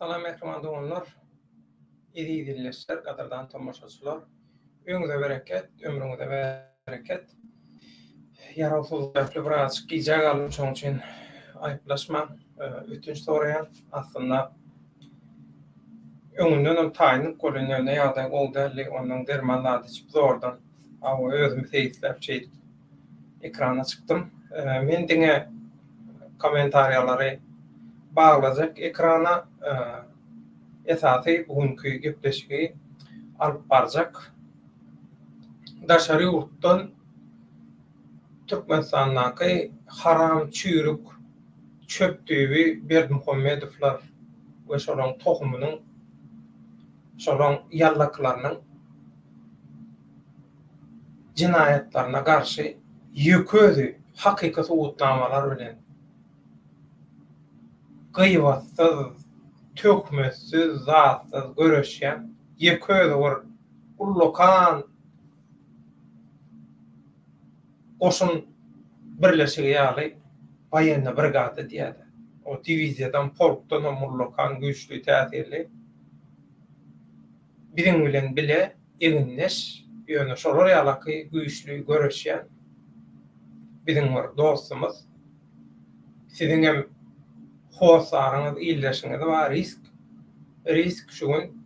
Salam mähriban doganlar, eziz ildeşler, gadyrdan tomaşaçylar. Öňüňize bereket, ömrüňize bereket. Ýarawsyzlyk sebäpli birazajyk gijä galdym, şonuň üçin aýyplaşmaň, ötünç soraýan. Aslynda öňündenem taýynlyk bolýan, ýöne ýagdaý gowy däldi, ondan derman zat içip zordan hawa özümi seýisläp şeýdip ekrana çykdym. Men diňe kommentariýalary baglajak ekrana esasy bu günki gepleşigi alyp barjak. Daşary ýurtdan Türkmenistandaky haram çüýrük çöp düýbi Berdimuhamedowlar we şolaň tohumynyň şolaň ýallakylarynyň jenaýatlaryna garşy ýeke özi hakyky subutnamalar bilen gybatsyz, töhmetsiz, zatsyz göreşýän ýeke özi bir ullakan goşun birleşigi ýaly woýenna brigada diýýärler. O diwiziýadan, polkdanam ullakan güýçli, täsirli. Biziň bilen bile egindeş, ýöne şolar ýalaky güýçli göreşýän biziň bir dostumyz. Siziňem hossaryňyz, ildeşiňiz bar, risk. Risk şu gün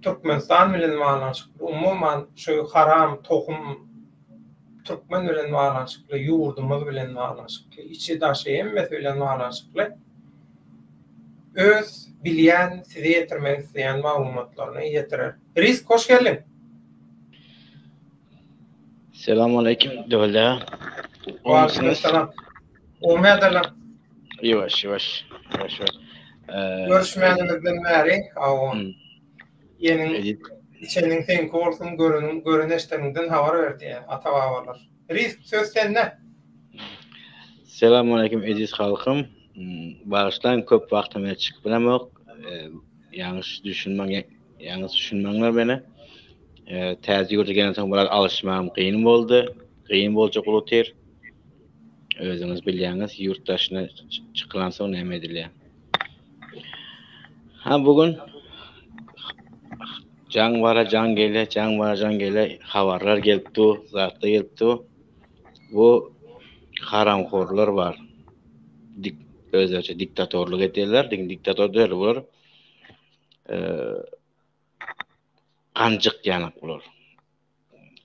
Türkmenistan bilen baglanyşykly, umuman şu haram tohum türkmen bilen baglanyşykly, ýurdumyz bilen baglanyşykly, içi-daşy hemmesi bilen baglanyşykly öz bilýän, size ýetirmek isleýän maglumatlaryny ýetirer. Risk hoş geldiň. Selam aleyküm Döwlet. Waleýkim Umydalar. Ýuwaş ýuwaş. Ýuwaş ýuwaş. Görüşmänimizden bäri, hawa. Hmm. Ýeniň içeniň seňki bolsun, göreniň gören eşdeniňden habar ber diýýär ata-babalar. Risk söz sende. Selam aleyküm eziz halkym. Hmm, bagyşlaň köp wagtym bilen çykyp bilemok. Ýalňyş düşünmäň, ýalňyş düşünmäňler meni. Täze ýurda gelensoň biraz alyşmagym kyn boldy. Kyn boljak otyr. Özüňiz bilýäňiz, ýurt daşyna çykylansoň näme edilýär. Ha bu gün jaň bara jaň gelýär, jaň bara jaň gelýär, habarlar gelip dur, zatlar gelip dur. Bu haramhorlar bar. Dik özlerçe diktatorlyk edýärler, diňe diktator däl bular. Ganjyk ýanak bular.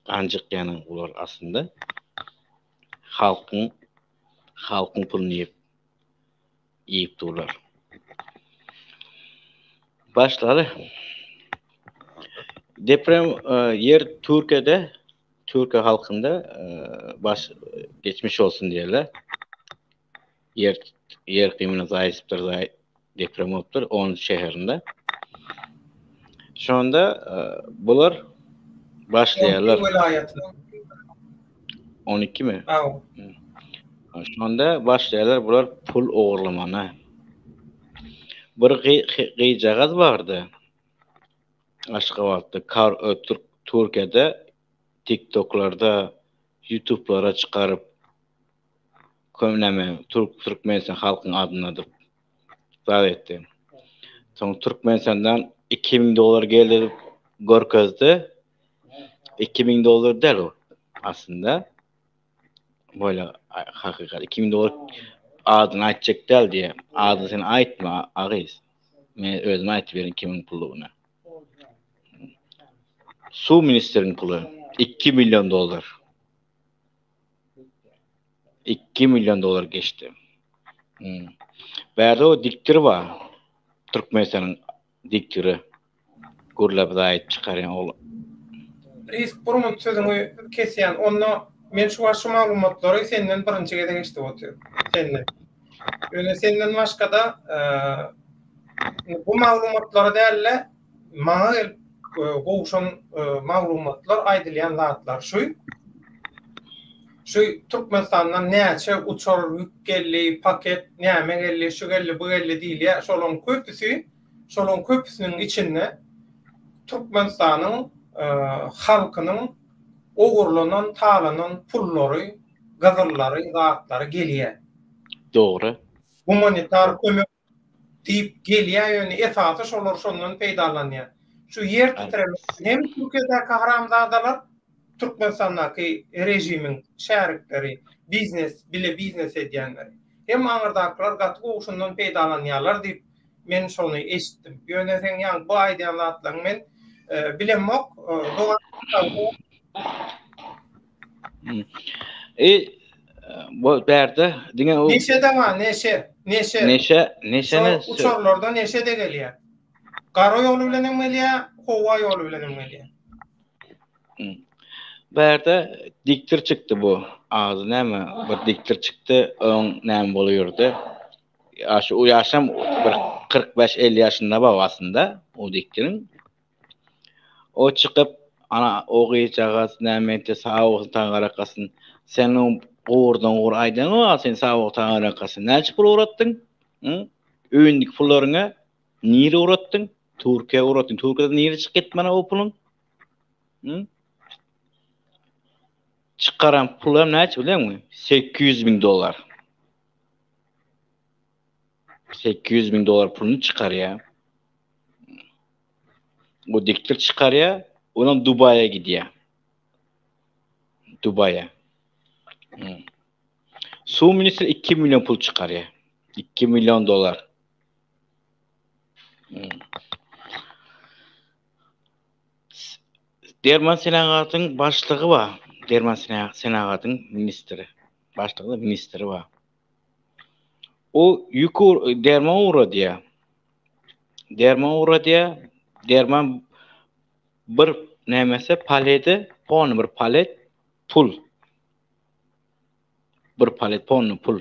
Ganjyk ýanak bular aslynda. Halkyň halkyň puluny iýip iýip durlar. Başlary deprem ýer Türkiýede Türkiýe halkynda baş geçmiş olsun diýerler. Ýer ýer gymyna zaýyşypdyr, zaý deprem bolupdyr 10 şäherinde. Şonda bular başlaýarlar. welaýatynyň 12 mi? Şonda başlaýarlar bular pul ogurlamana. Bir gyjagaz bardy. Aşgabatda, kar Türk Türkiýede TikToklarda, YouTube'lara çykaryp kömneme Türk Türkmenistan halkyň adyna dyp zat etdi. Soň Türkmenistandan 2000 dollar geldi diýip görkezdi. 2000 dollar däl o aslynda. Böyle hakykat 2000 dollar adyny aýtjak däl diýe. Adyny sen aýtma agyz. Men özüm aýtyp berin kimiň puluny. Suw ministriň puly 2 million dollar. 2 million dollar geçdi. Hmm. Bärde o diktir bar. Türkmenistanyň diktiri. Gürläp zaýyt çykarýan ol. Risk bir sözüňi kesýän. Onda men şu wagt şu maglumatlary senden birinji gezek eşidip otyryn. Senden. Ýöne senden başga-da bu maglumatlary däl-de maňa gelip gowşan maglumatlar aýdylýan zatlar şu. Şu Türkmenistandan näçe uçar ýük geldi, paket näme geldi, şu geldi, bu geldi diýilýär. Şolaryň köpüsi, şolaryň köpüsiniň içinde Türkmenistanyň halkynyň ogurlanan, talanan pullary, gyzyllary, zatlary gelýär. Dogry. Gumanitar kömek. Diýip gelýär ýöne esasy şolar şondan peýdalanýar. Şu ýer titreme hem Türkiýedäki haramzadalar Türkmenistandaky režimiň şärikleri biznes bile biznes edýänleri. Hem aňyrdakylar gaty gowy şundan peýdalanýarlar diýip men şony eşitdim. Ýöne seň ýaňky bu aýdýan zatlaryňy men bilemok. Dogan E bu bärde diňe o Neşe de bar, neşe. Neşe. Neşe, neşe ne? Uçarlarda neşe de gelýär. Gara ýoly bilen hem gelýär, howa ýoly bilen hem gelýär. Bärde diktir çykdy bu. Ady näme? Bir diktir çykdy, öň näme bolýardy? Ýaşy o ýaşam bir 45-50 ýaşynda bar aslynda o diktiriň. O çykyp, ana, o gyzjagaz näme etdi, sag bolsun Taňryýalkasyn. Sen oň ugurdan ugur aýdaňok, sen sag bol Taňryýalkasyn. Näçe pul ugratdyň? Hı? Öýündiki pullaryňy nirä ugratdyň? Türkiýä ugratdyň. Türkiýeden nirä çykyp gitdi mana o puluň? Hı? Çykaran pulam näçe bilýäňmi? 800 müň dollar. 800 müň dollar puluny çykarýar. O diktir çykarýar, onam Dubaýa gidýär. Dubaýa. Hmm. Suw ministri 2 million pul çykarýar. 2 million dollar. Hmm. Derman senagatyň başlygy bar. Derman senagatyň ministri. Başlygy ministri bar. O ýük derman ugradýar. Derman ugradýar. Derman bir nämesi paleti, pony bir palet pul. Bir palet pony pul.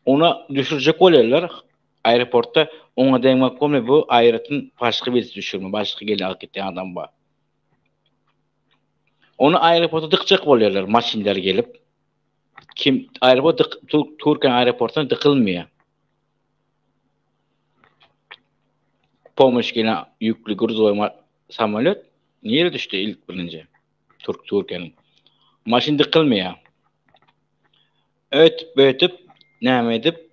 Ona düşürjek bolýarlar aeroportda. Oňa deňmek bolmaýar. Bu aýratyn başga birisi düşürme, başga gelip alyp gitýän adam bar. Ony aeroporta dykjak bolýarlar maşynlar gelip. Kim aeroport dyk, Türkiýäniň aeroportuna dykylmaýar. Pomoş gelen ýükli gruzowy samolýot nirä düşdi ilk birinji? Türk Türkiýäniň. Maşyn dykylmaýar. Ötüp ötüp näme edip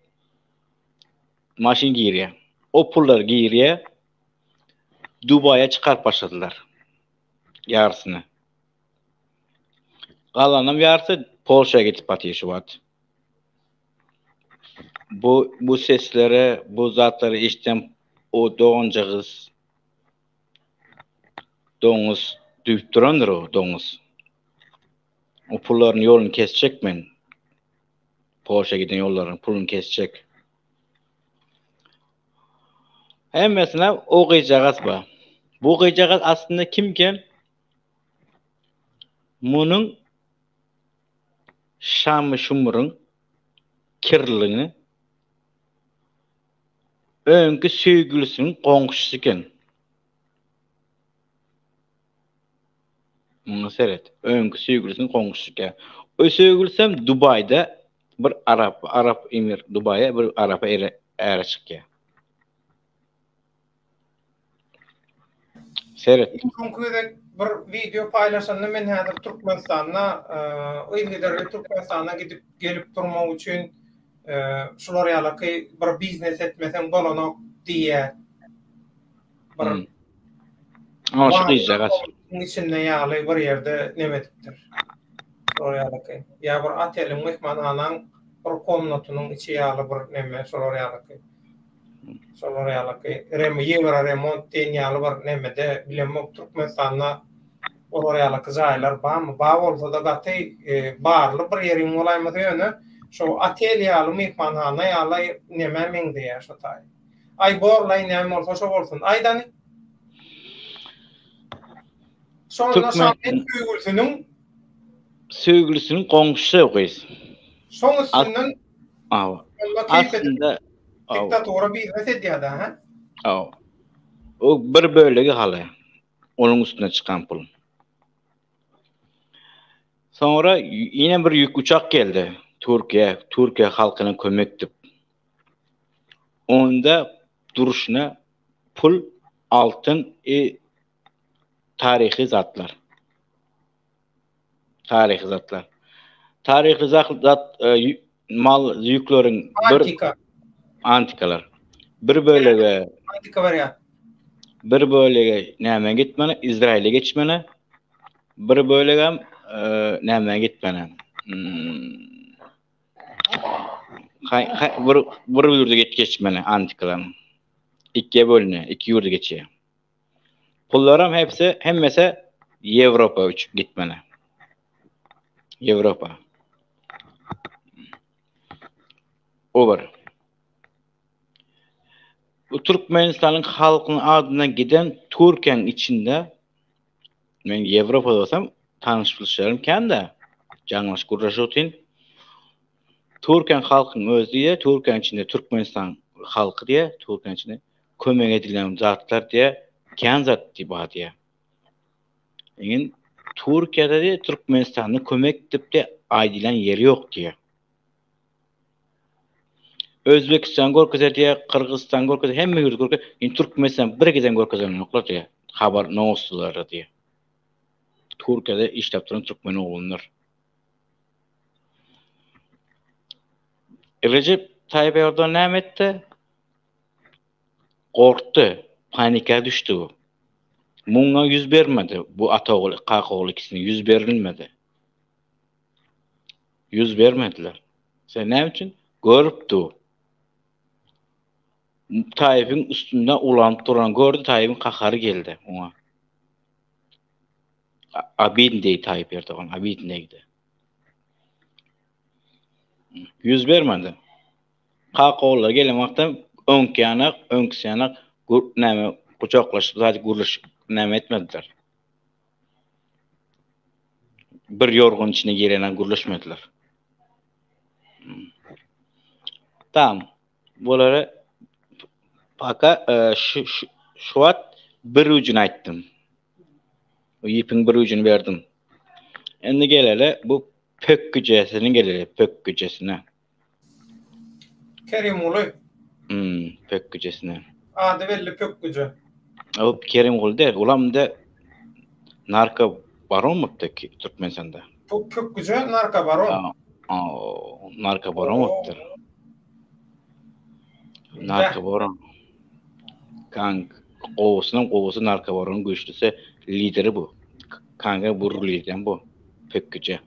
maşyn girýär. O pullar girýär. Dubaýa çykaryp başladylar. Ýarysyny. Galanam ýarysy Polşa gidip batyr şu wagt. Bu bu seslere, bu zatlary eşitsen o doganjygyz doňuz düwüp durandyr o doňuz. O pullaryň ýoluny kesjek men. Polşa giden ýollaryň puluny kesjek. Hemmesine o gyzjagaz bar. Bu gyzjagaz aslynda kimken? Munuň Şamy Şumuryň Kirliňi öňki söýgülisiniň goňşusy eken. Muňa seret. Öňki söýgülisiniň goňşusy eken. O söýgülisem Dubaýda bir arap, arap emir Dubaýa bir arapa äre çykýar. Seret. Iň soňky gezek bir wideo paýlaşanda men häzir Türkmenistanda yzygiderli Türkmenistana gidip gelip durmak üçin şular ýalaky bir biznes etmeseň bolanok diýýär. Bir hmm. Ama şu gyzjagaz. içinde ýaly bir ýerde neme edipdir. Şolar ýalyky. Ýa bir oteliň myhmanhanaň bir komnatynyň içi ýaly bir neme şolar ýalyky. Şolar ýalyky rem ýewro remont diýen ýaly bir nemede bilemok Türkmenistanda olar ýalyky jaýlar barmy? Bar bolsada gaty barly bir ýeriň bolaýmasa ýöne şo otel ýaly myhmanhana ýaly nemä meňzeýär şo taý. Aý borlaý näme bolsa şo bolsun. Aýdany. Şonda Şamil söýgülisiniň söýgülisiniň goňşusy o gyz. Şoň üstünden Aslynda diktatura biznes edýär-dä, hä? Hawa. O bir bölegi haly. Onuň üstüne çykan pul. Soňra ýene bir ýük uçak geldi. Türkiýe, Türkiýe halkyna kömek diýip. Onda durşuna pul, altyn i taryhy zatlar. Taryhy zatlar. Taryhy zat, zat e, mal ýükleriň bir Antika. Antikalar. Bir bölegi Antika barýar. Bir bölegi nämä gitmeli? Izraýyla geçmeli. Bir bölegem nämä gitmeli? Hmm. Bir bir ýurda geç geçmeli antikalaryň. Ikiye bölüne, iki ýurda geçýär. Pullaram hepsi hemmesi Ýewropa uçup gitmeli. Ýewropa. O bir. Bu Türkmenistanyň halkynyň adyndan giden Türkiýäniň içinde men Ýewropada bolsam tanyş bilişlerim kän-de jaňlaşyp gürleşip otyryn. Türkiýäniň halkynyň özi diýýär, Türkiýäniň içinde Türkmenistan halky diýýär, Türkiýäniň içinde kömek edilen zatlar diýýär, kän zat diýip bar diýýär. Ingen Türkiýede diýýär, Türkmenistanda kömek diýip de aýdylan ýeri ýok diýýär. Özbekistan görkezer diýýär, Gyrgyzystan görkezer, hemme ýurdy görkezer. Indi Türkmenistan bir giden görkezenoklar diýýär. Habar nowostilerde diýýär. Türkiýede işläp duran türkmen oglanlar. Rejep Taýyp Erdogan näme etdi? Gorkdy, panika düşdi bu. Muňa ýüz bermedi. Bu ata ogul, kaka ogul ikisine ýüz berilmedi. Ýüz bermediler. Sen näme üçin? Görüpdi. Taýybyň üstünde ulanyp duran gördi, Taýybyň gahary geldi oňa. Abidin deý Taýyp Erdogan, abidin deýdi. Ýüz bermedi. Kaka ogullar gelen wagtda öňki ýanak, öňküsi ýanak näme gujaklaşyp zat gürleşip näme etmediler. Bir ýorgan içine girenen gürleşmediler. Tamam. Bulary paka e, şu, şu, şu wagt bir ucuny aýtdym. Bu ýipiň bir ucuny berdim. Indi geleli bu pökgüjesine geleli, pökgüjesine. Kerimguly. Hmm, pökgüjesine. Ady belli pökgüje. O Kerimguly däl, olam da narko baron bolupdy Türkmenistanda. Bu pökgüje narko baron. Narko baron bolupdyr. Narko baron. Kank gowusynyň gowusy narko baron güýçlüsi lideri bu. Kanga bu liderem bu pökgüje.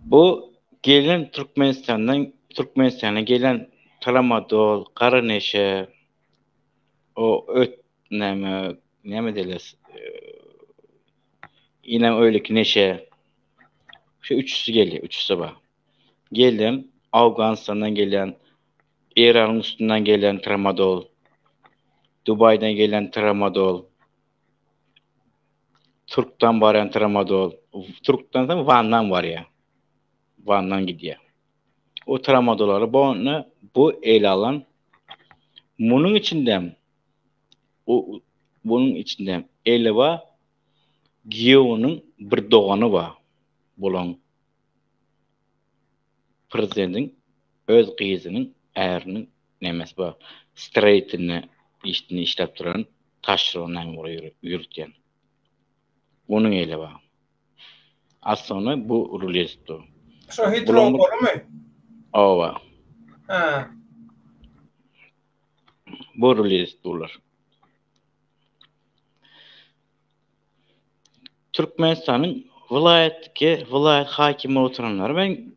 Bu gelen Türkmenistandan Türkmenistana gelen tramadol, gara neşe, o öt näme näme diýilýär? Inem öýleki neşe. Şu üçüsi gelýär, üçüsi bar. Gelen Awganystandan gelen, Eýranyň üstünden gelen tramadol, Dubaýdan gelen tramadol, Türkden barýan tramadol. Türkden soň Wandan barýar. Wandan gidýär. O tramadolary bu bu ele alan munuň içinde o bunuň içinde eli bar giýewiniň bir dogany bar bulaň prezidentiň öz gyzynyň äriniň nemesi bar streýtinde işini işläp duran taşron näme bolup ýürütýän. Onuň eli bar. Aslynda bu rul edip dur. Şo hitrowkalymy? Owa. Ha. Bu rul edip durlar. Türkmenistanyň welaýatky welaýat hakimi oturanlar men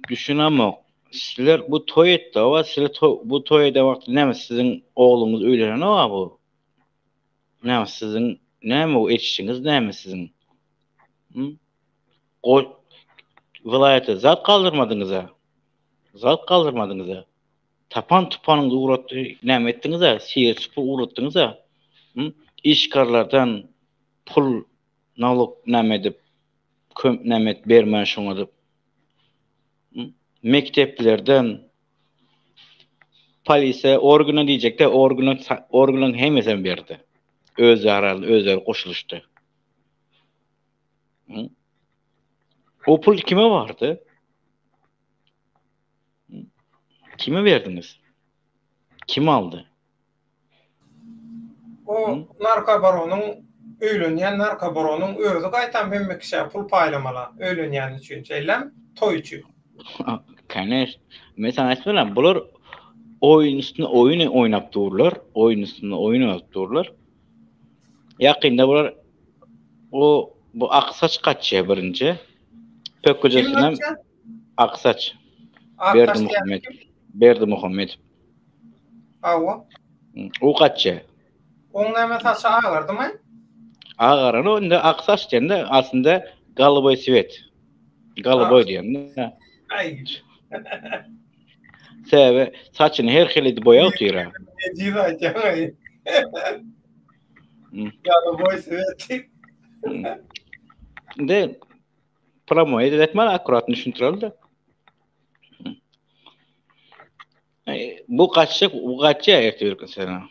düşünemok. Sizler bu toý etdi, owa sizler bu toý eden wagtda näme siziň ogluňyz öýlenenoga bu? Näme siziň näme bu etişiňiz näme siziň? Go welaýata zat galdyrmadyňyza. Zat galdyrmadyňyza. Tapan tupanyňyzy ugratdy, näme etdiňiz-ä, sir süpür ugratdyňyz-a. Işgarlardan pul nalog näme edip, köm näme edip bermän şoňa diýip. Mekdeplerden polisiýa organa diýjekde, organa organlaryň hemmesem berdi. Öz aralarynda özleri goşulyşdy. O pul kime bardy? Kime berdiňiz? Kim aldy? O narkobaronyň öýlenýän narkobaronyň özi gaýtam hemme kişä pul paýlamala öýlenýäni üçin şeýlemi? Toý üçin. Koneş. Men saňa aýtmalam, bular oýun üstüne oýun oýnap durlar, oýun üstüne oýun oýnap durlar. Ýakynda bular o bu Aksaç gaçýar birinji. Pökgüjesinem Aksaç. Berdimuhamet. Berdimuhamet. Hawa. O gaçýar. Oň näme saçy agardymy? Agaran o indi ak saç diýende aslynda goluboý sweet. Goluboý diýende. Aý. Sebäbi saçyny her hili edip boýap otyr. Ejiz aýtýaň aý. Goluboý sweet. Indi promoý edip etmeli akkuratny düşündireli-de. Bu gaçjak, bu gaçýar ertir bir gün sana.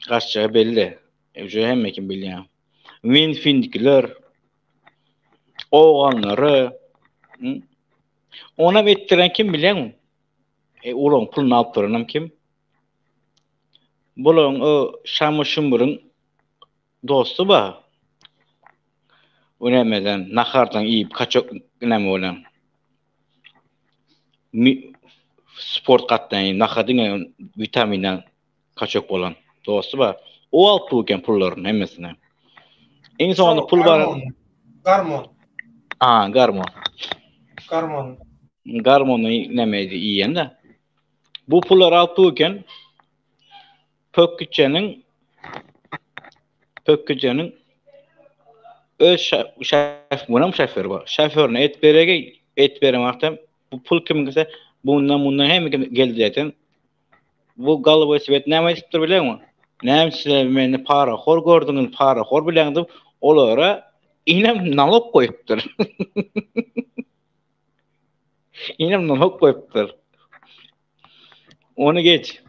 Gaçjagy belli. Uje hemme kim bilýär. Winfindikiler, owganlary, Onam etdiren kim bilýäňmi? E, olaryň puluny alyp duranam kim? Bularyň o Şamy Şumburyň dosty bar. O nämeden, nahardan iýip kaçok näme bolan. Sport gatnaýan, nahar diňe witaminden kaçok bolan dosty bar. O alyp dur eken pullaryny hemmesini. Iň soňunda pul bar. Garmon. A, garmon. Garmon. Garmony näme iýen-de. Bu pullary alyp dur eken. Pökgüçeniň Pökgüçeniň öz şäf munam şoför bar. Şoförüne et beregi, et beren wagtam bu pul kimiňkise bundan mundan hemme kim geldi diýen. Bu goluboý sweet näme aýdypdyr bileňmi? Näme sizler meni parahor gördüňiz, parahor bileň diýip, olara inem nalog goýupdyr. Inem nalog goýupdyr. Ony geç.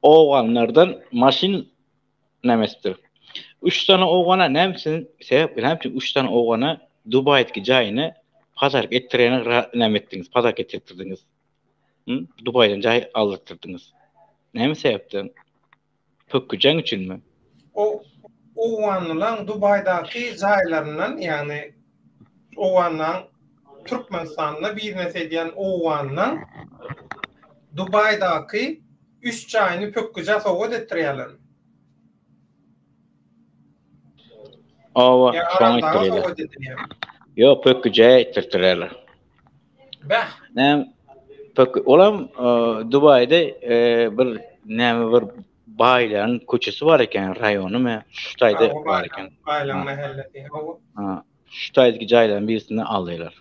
Owganlardan maşyn näme etipdir. Üç sany owgana näme üçin sebäp näme üçin üç sany owgana Dubaýdaki jaýyny padark etdirene näme etdiňiz? Padark etdirdiňiz. Dubaýdan jaý aldyrtdyrdyňyz. Näme sebäpden? Pökgüjeň üçinmi? O owganlylaň Dubaýdaky jaýlaryndan, ýagny owganlaň Türkmenistanda biznes edýän owganlaň Dubaýdaky üç jaýyny pökgüjä sowgat etdirýärlermi? Hawa, şoňa etdirýärler. Ýok, pökgüjä etdirtirýärler. Bäh. Näme pök olam Dubaýda bir näme bir baýlaryň köçesi bar eken, raýonymy, şu taýda bar eken. Baýlaryň mähellesi. Hawa. Ha, şu taýdaky jaýlaryň birisini aldylar.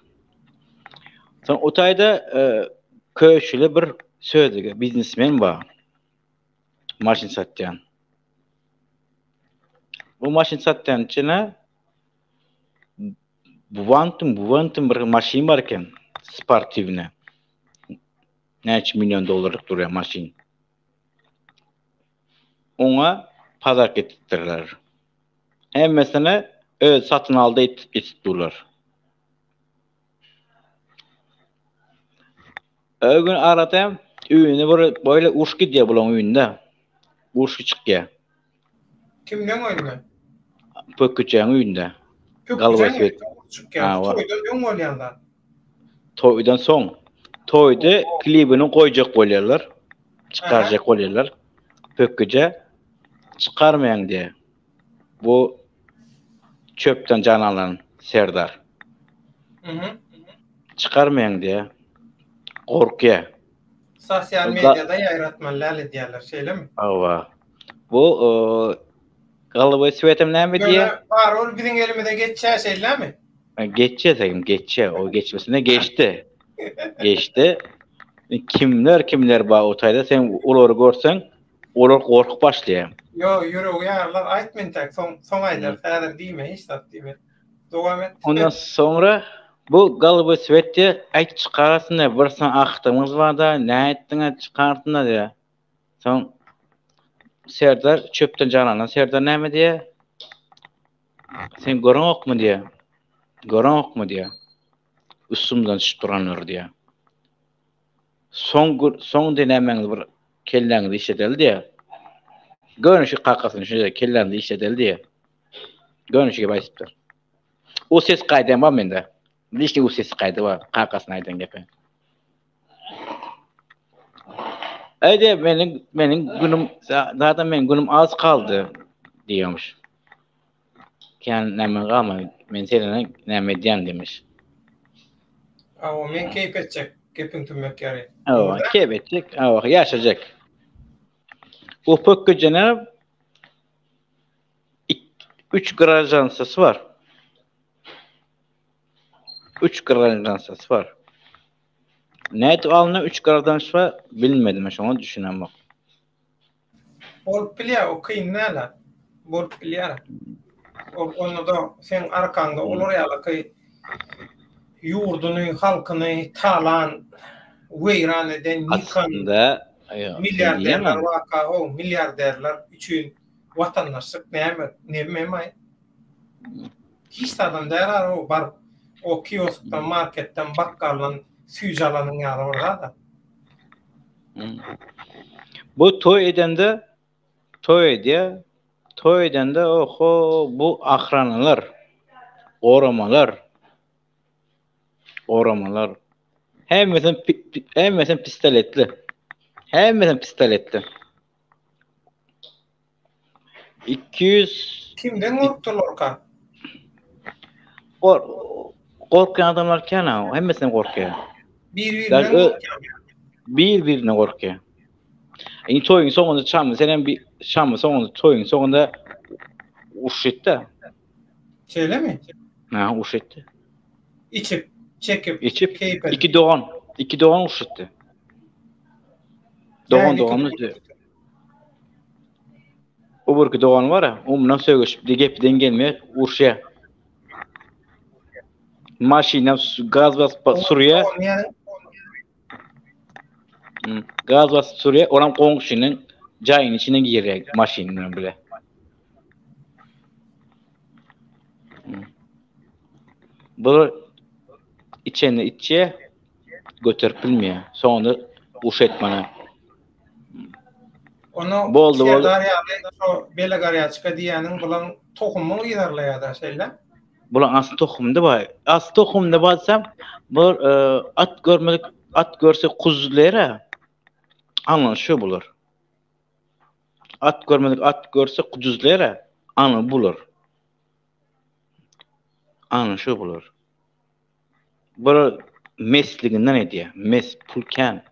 Soň o taýda köşüli bir sözlüge biznesmen bar. Maşyn satýan. Bu maşyn satýan içine Buwantum, Buwantum bir maşyn bar eken, sportiwne. Näçe million dollarlyk durýan maşyn. Oňa padark etdirler. Hemmesini öz satyn aldy etip durlar. O gün arada öýüne bir böyle uruş gidýär bulaň öýünde. Uruş çykýar. Kimleň öýünde? Pökgüçäň öýünde. Pökgüçäň öýünde uruş çykýar. Toýdan öň bolýan zat. Toýdan soň. Toýda klibini goýjak bolýarlar. Çykarjak bolýarlar. Pökgüje çykarmaýaň diýär. Bu çöpden jan alan Serdar. Çykarmaýaň diýär. Gorkýar. Sosial mediada ýaýratmaly däl edýärler, şeýlemi? Hawa. Bu Goluboý swetem näme diýýär? Ýöne barybir biziň elimize geçýär, şeýlemi? Geçýär segim, geçýär. O geçmesine geçdi. Geçdi. Kimler kimler bar o taýda sen olary görseň, olar gorkup başlaýar. Ýo, ýüregi ýarylar, aýtma entäk, soň soň aýdarys, häzir diýme, hiç zat diýme. Dowam et. Ondan soňra bu Goluboý swet diýýär, aýt çykarasyn diýýär, bir sany agtygymyz bar-da, nätdiň-ä çykarsyň-da diýýär. Soň Serdar çöpden jananan Serdar näme diýýär? Sen göreňokmy diýýär. Göreňokmy diýýär. Üstümden düşüp duranlary diýýär. Soň soň diýen nämäňiz bir kelläňizi işledeli diýýär. Görün şu kakasyny şeýle kelläňizi işledeli diýýär. Görün şu gep aýdypdyr. O ses gaýdan bar mende. Lişni o ses gaýdy bar kakasyna aýdan gepi. Aý diýýär, meniň meniň günüm zaten meniň günüm az galdy diýýärmiş. Kän näme galmady. Men seni näme edýän diýmiş. Awa, men keýp etjek, gepiň tümmek ýeri. Awa, keýp etjek, awa, ýaşajak. Bu pökgüjene üç graždansasy bar. Üç graždansasy bar. Nädip alyndy üç graždanstwa bilmedim, şoňa düşünemok. Bolup bilýär, o kyn däl-ä. Bolup bilýär. Ol onda-da seň arkaňda olar ýalyky ýurduny, halkyny talan, weýran eden, ýykan milliarderler barka, o milliarderler üçin watandaşlyk näme, neme-maý? Hiç zadam däl-a o baryp o kioskdan, marketden, bakgaldan süýji alanyň ýaly bir zat-a. Bu toý edende toý edýär. Toý edende oho bu ahranalar, goramalar, goramalar. Hemmesi hemmesi pistoletli. Hemmesi pistoletli. 200 Kimden gorkdularka? Gor gorkýan adamlar kän ha, hemmesinden gorkýar. Bir-birinden gorkýar. Bir-birinden gorkýar. Indi toýuň soňunda çamy, sen hem bir çamy soňunda toýuň soňunda uruş etdi. Şeýlemi? Ha, uruş etdi. Içip, çekip, içip, keýp edip. Iki dogan, iki dogan uruş etdi. Dogan dogan O birki dogan bar, o mundan sögüşip, gepden gelmeýär, uruşýar. Maşyna gaz basyp sürýär. Hmm, gaz basyp sürýär, olam goňşynyň jaýynyň içine girýär maşyn bilen bile. Hmm. Bu içeni içýär, göterip bilmeýär. Soňunda uş etmene. Onu boldy boldy. Serdar ýaly şo belegarýaçka diýýäniň bulaň tohumyny yzarlaýar-da şeýle. Bulaň asly tohumda bar. Asly tohumda barsa, bu e, at görmedik at görse kuzlera. Aňlan şu bular. At görmedik at görse kuduzlera. Aňlan bular. Aňlan şu bular. Bular mesliginden edýär. Mes pul kän.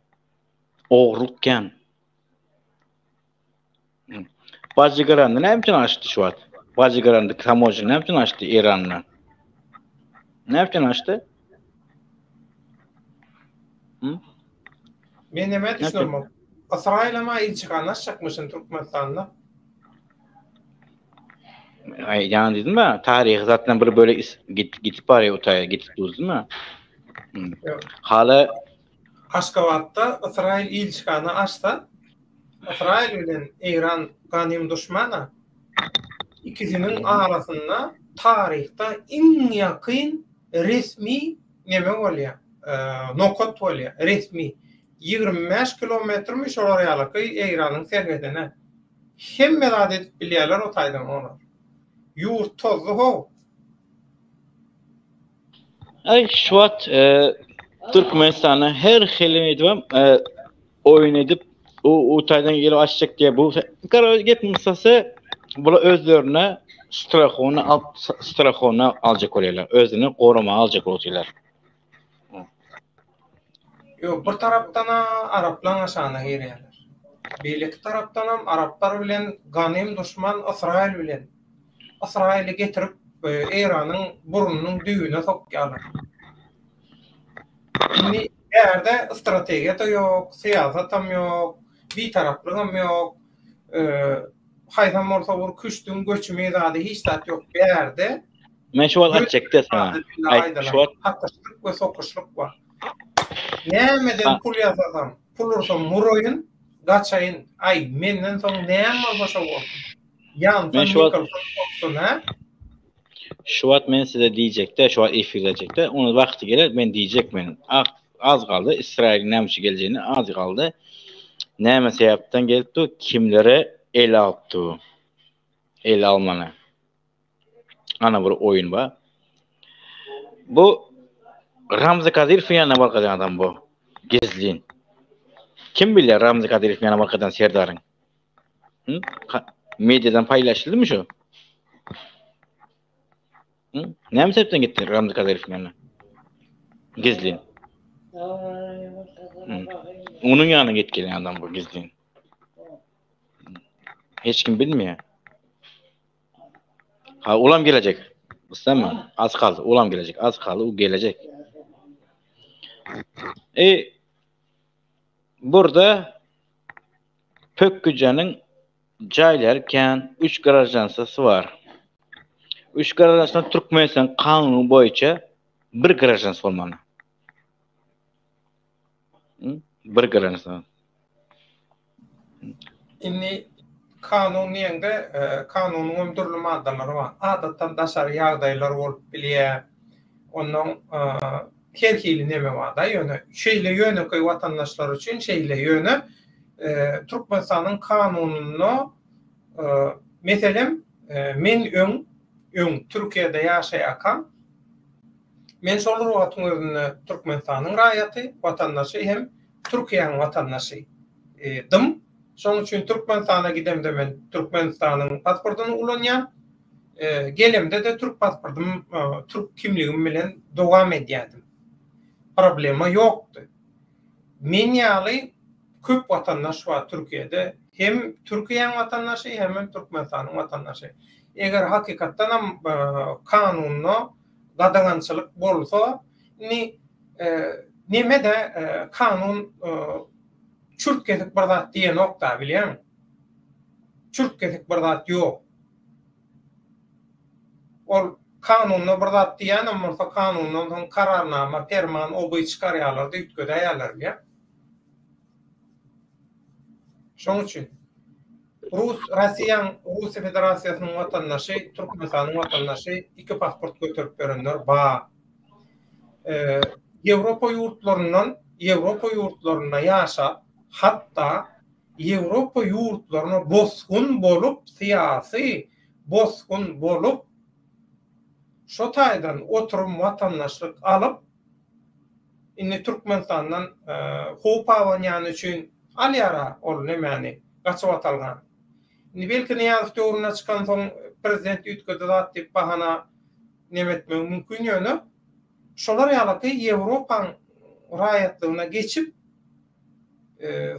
Ogurlyk kän. Bajygaranda näme üçin açdy şu wagt? Bajygaranda tamožny näme üçin açdy Eýran bilen? Näme üçin açdy? Hı? Men näme düşünemok. Ysraýyl hem ilçihana açjakmyşyn Türkmenistanda. Aý, ýaňy diýdim ben, taryhy zatdan bir bölek git gitip barýar utaýa gitip dur diýdim. Hala Aşgabatda Ysraýyl ilçihana açsa, Ysraýyl bilen Eýran ganym duşmana, ikisiniň arasynda taryhda iň ýakyn resmi neme bolýar, nokat bolýar, resmi. 25 kilometrmi şolar ýalyky Eýranyň serhedine. Hemme zat edip bilýärler o taýdan olar. Ýurt tozdy how. Aý şu wagt e, Türkmenistanda her hili edibem e, oýun edip o, o taýdan gelip açjak diýe bu gara gepin kysasy bular özlerine strahony al strahony aljak bolýarlar. Özüni goramaga aljak bolýarlar. Ýok, bir tarapdan-a araplaň aşagyna girýärler. Beýleki tarapdanam araplar bilen ganym duşman Ysraýyl bilen. Ysraýyly getirip Eýranyň burnunyň düýbüne sokýarlar. Indi bärde strategiýa-da ýok, syýasatam ýok, bitaraplygam ýok. Haýsam bolsa bir küştüň göçümi zady hiç zat ýok. Bärde Men şu wagt aýtjakda saňa. Aý, şu wagt Hakyşlyk we sokuşlyk bar. Nämeden pul ýasasam, pul ursam uraýyn, gaçaýyn. Aý, menden soň näme bolsa şo bolsun. Ýansam, ýykylsam, soksun, hä? Şu wagt men size diýjekde, şu wagt efirlejekde, onuň wagty geler, men diýjek men. Az galdy, Ysraýylyň näme üçin geljegine az galdy. Näme sebäpden gelipdi, kimlere el alypdy. El almany. Ana bir oýun bar. Bu Ramzi Kadyrowyň ýanyna bargan adam bu. Gizlin. Kim bilýär Ramzy Kadyrow ýany arkadan Serdaryň? Hı? Mediadan paýlaşyldymy şu? Hı? Näme sebäpden gitdi Ramzy Kadyrow ýanyna? Gizlin. Onuň ýanyna gitip gelen adam bu gizlin. Hiç kim bilmeýär. Ha, ulam gelecek. Istemem. Az kaldy. Ulam gelecek. Az kaldy. U gelecek. E burada Pökgüjeniň jaýlary kän, 3 graždansasy bar. 3 graždansdan Türkmenistan kanuny boýunça bir graždansy bolmaly. Bir graždansy. Indi kanun diýende, kanunyň hem dürli maddalary bar. Adatdan daşary ýagdaýlar bolup bilýär. Ondan her hili neme bar-da, ýöne şeýle ýönekeý watandaşlar üçin şeýle, ýöne Türkmenistanyň kanunynda meselem, men öň, öň Türkiýede ýaşaýarkam, men şol bir wagtyň özünde Türkmenistanyň raýaty, watandaşy hem Türkiýäniň watandaşy dym. Şonuň üçin Türkmenistana gidemde men Türkmenistanyň pasportyny ulanýan. Gelemde-de türk pasportym, türk kimligim bilen dowam edýärdim. Problema ýokdy. Men ýaly köp watandaş bar Türkiýede. Hem Türkiýäň watandaşy, hemem Türkmenistanyň watandaşy. Eger hakykatdanam kanunda gadagançylyk bolsa, indi Neme-de kanun çürt kesik bir zat diýenok-da, bilýäňmi? Çürt kesik bir zat ýok. Ol kanunda bir zat diýýänem bolsa, kanundan soň kararnama, perman, o-bu çykarýarlar-da, üýtgedäýýärler, bilýäňmi? Şoň üçin Rus, Russiýaň, Russiýa Federasiýasynyň watandaşy, Türkmenistanyň watandaşy iki pasport göterip ýörenler bar. Ýewropa ýurtlaryndan Ýewropa ýurtlarynda ýaşap, hatda Ýewropa ýurtlaryna bosgun bolup, syýasy bosgun bolup, şo taýdan oturum watandaşlyk alyp, indi Türkmenistandan howp abanýany üçin alýar-a ol nemäni, gaçybatalgany. Indi belki Nyýazow döwründe çykansoň prezident üýtgedi zat diýip bahana neme etmegi mümkin ýöne şolar ýalaky Ýewropaň raýatlygyna geçip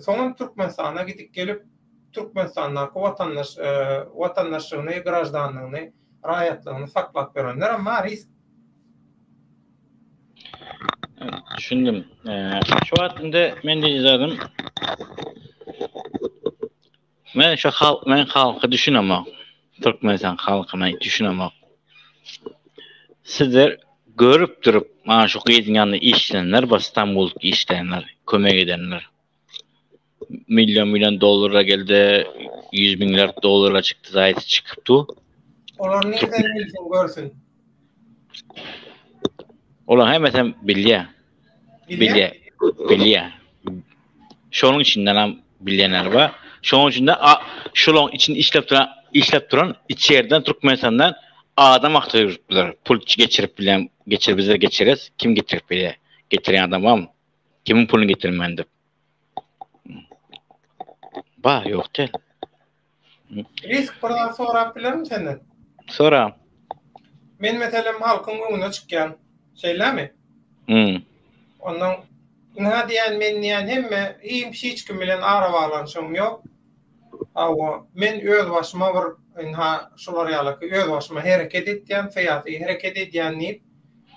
soňam Türkmenistana gidip gelip Türkmenistandaky watandaş watandaşlygyny graždanlygyny raýatlygyny saklap ýörenlerem bar risk. Düşündim. Şu wagt indi men diýjek zadym Men şu halk men halka düşünemok. Türkmenistan halkyna düşünemok. Sizler görüp durup mana şu gyzyň ýanynda işlänler bar Stambulda işlänler, kömek edenler. Milyon milyon dollara geldi, ýüz müňler dollara çykdy, zaýasy çykyp dur. Olar nirden bilsin görsün. Olar hemmesem bilýär. Bilýär. Bilýär. Şonuň içinden hem bilýänler bar. Şonuň içinde şolaryň içinde işläp duran, işläp duran içeriden Türkmenistandan adam agtarypdylar. Pul geçirip bilen, geçir bizler geçiris, kim getirip bilýär? Getirýän adam barmy? Kimiň puluny getirmän diýip. Bar, ýok däl. Risk bir zat sorap bilermi senden? Sora. Men meselem halkyň öňüne çykýan. Şeýlemi? Hmm. Ondan ynha diýen men diýen hemme hiç kim bilen arabaglanyşygym ýok. Hawa, men öz başyma bir ynha şular ýalyky öz başyma hereket etýän, syýasy hereket edýän diýip,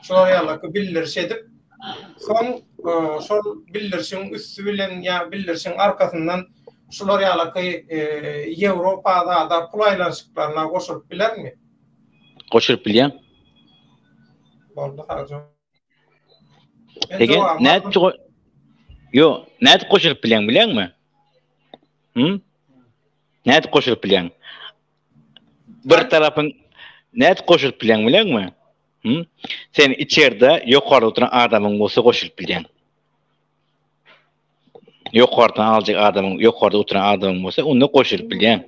şular ýalyky bildiriş edip, soň şol bildirişiň üsti bilen ýa bildirişiň arkasyndan şular ýalyky Ýewropa zada pul aýlanyşyklaryna goşulyp bilermi? Goşulyp bilýäň. Boldy sagja. Peki nädip Ýo, nädip goşulyp bilýäň bilýäňmi? Hı? Nädip goşulyp bilýäň? Bir tarapyň nädip goşulyp bilýäň bilýäňmi? Hı? Sen içerde ýokarda oturan adamyň bolsa goşulyp bilýäň. Ýokardan aljak adamyň, ýokarda oturan adamyň bolsa onda goşulyp bilýäň.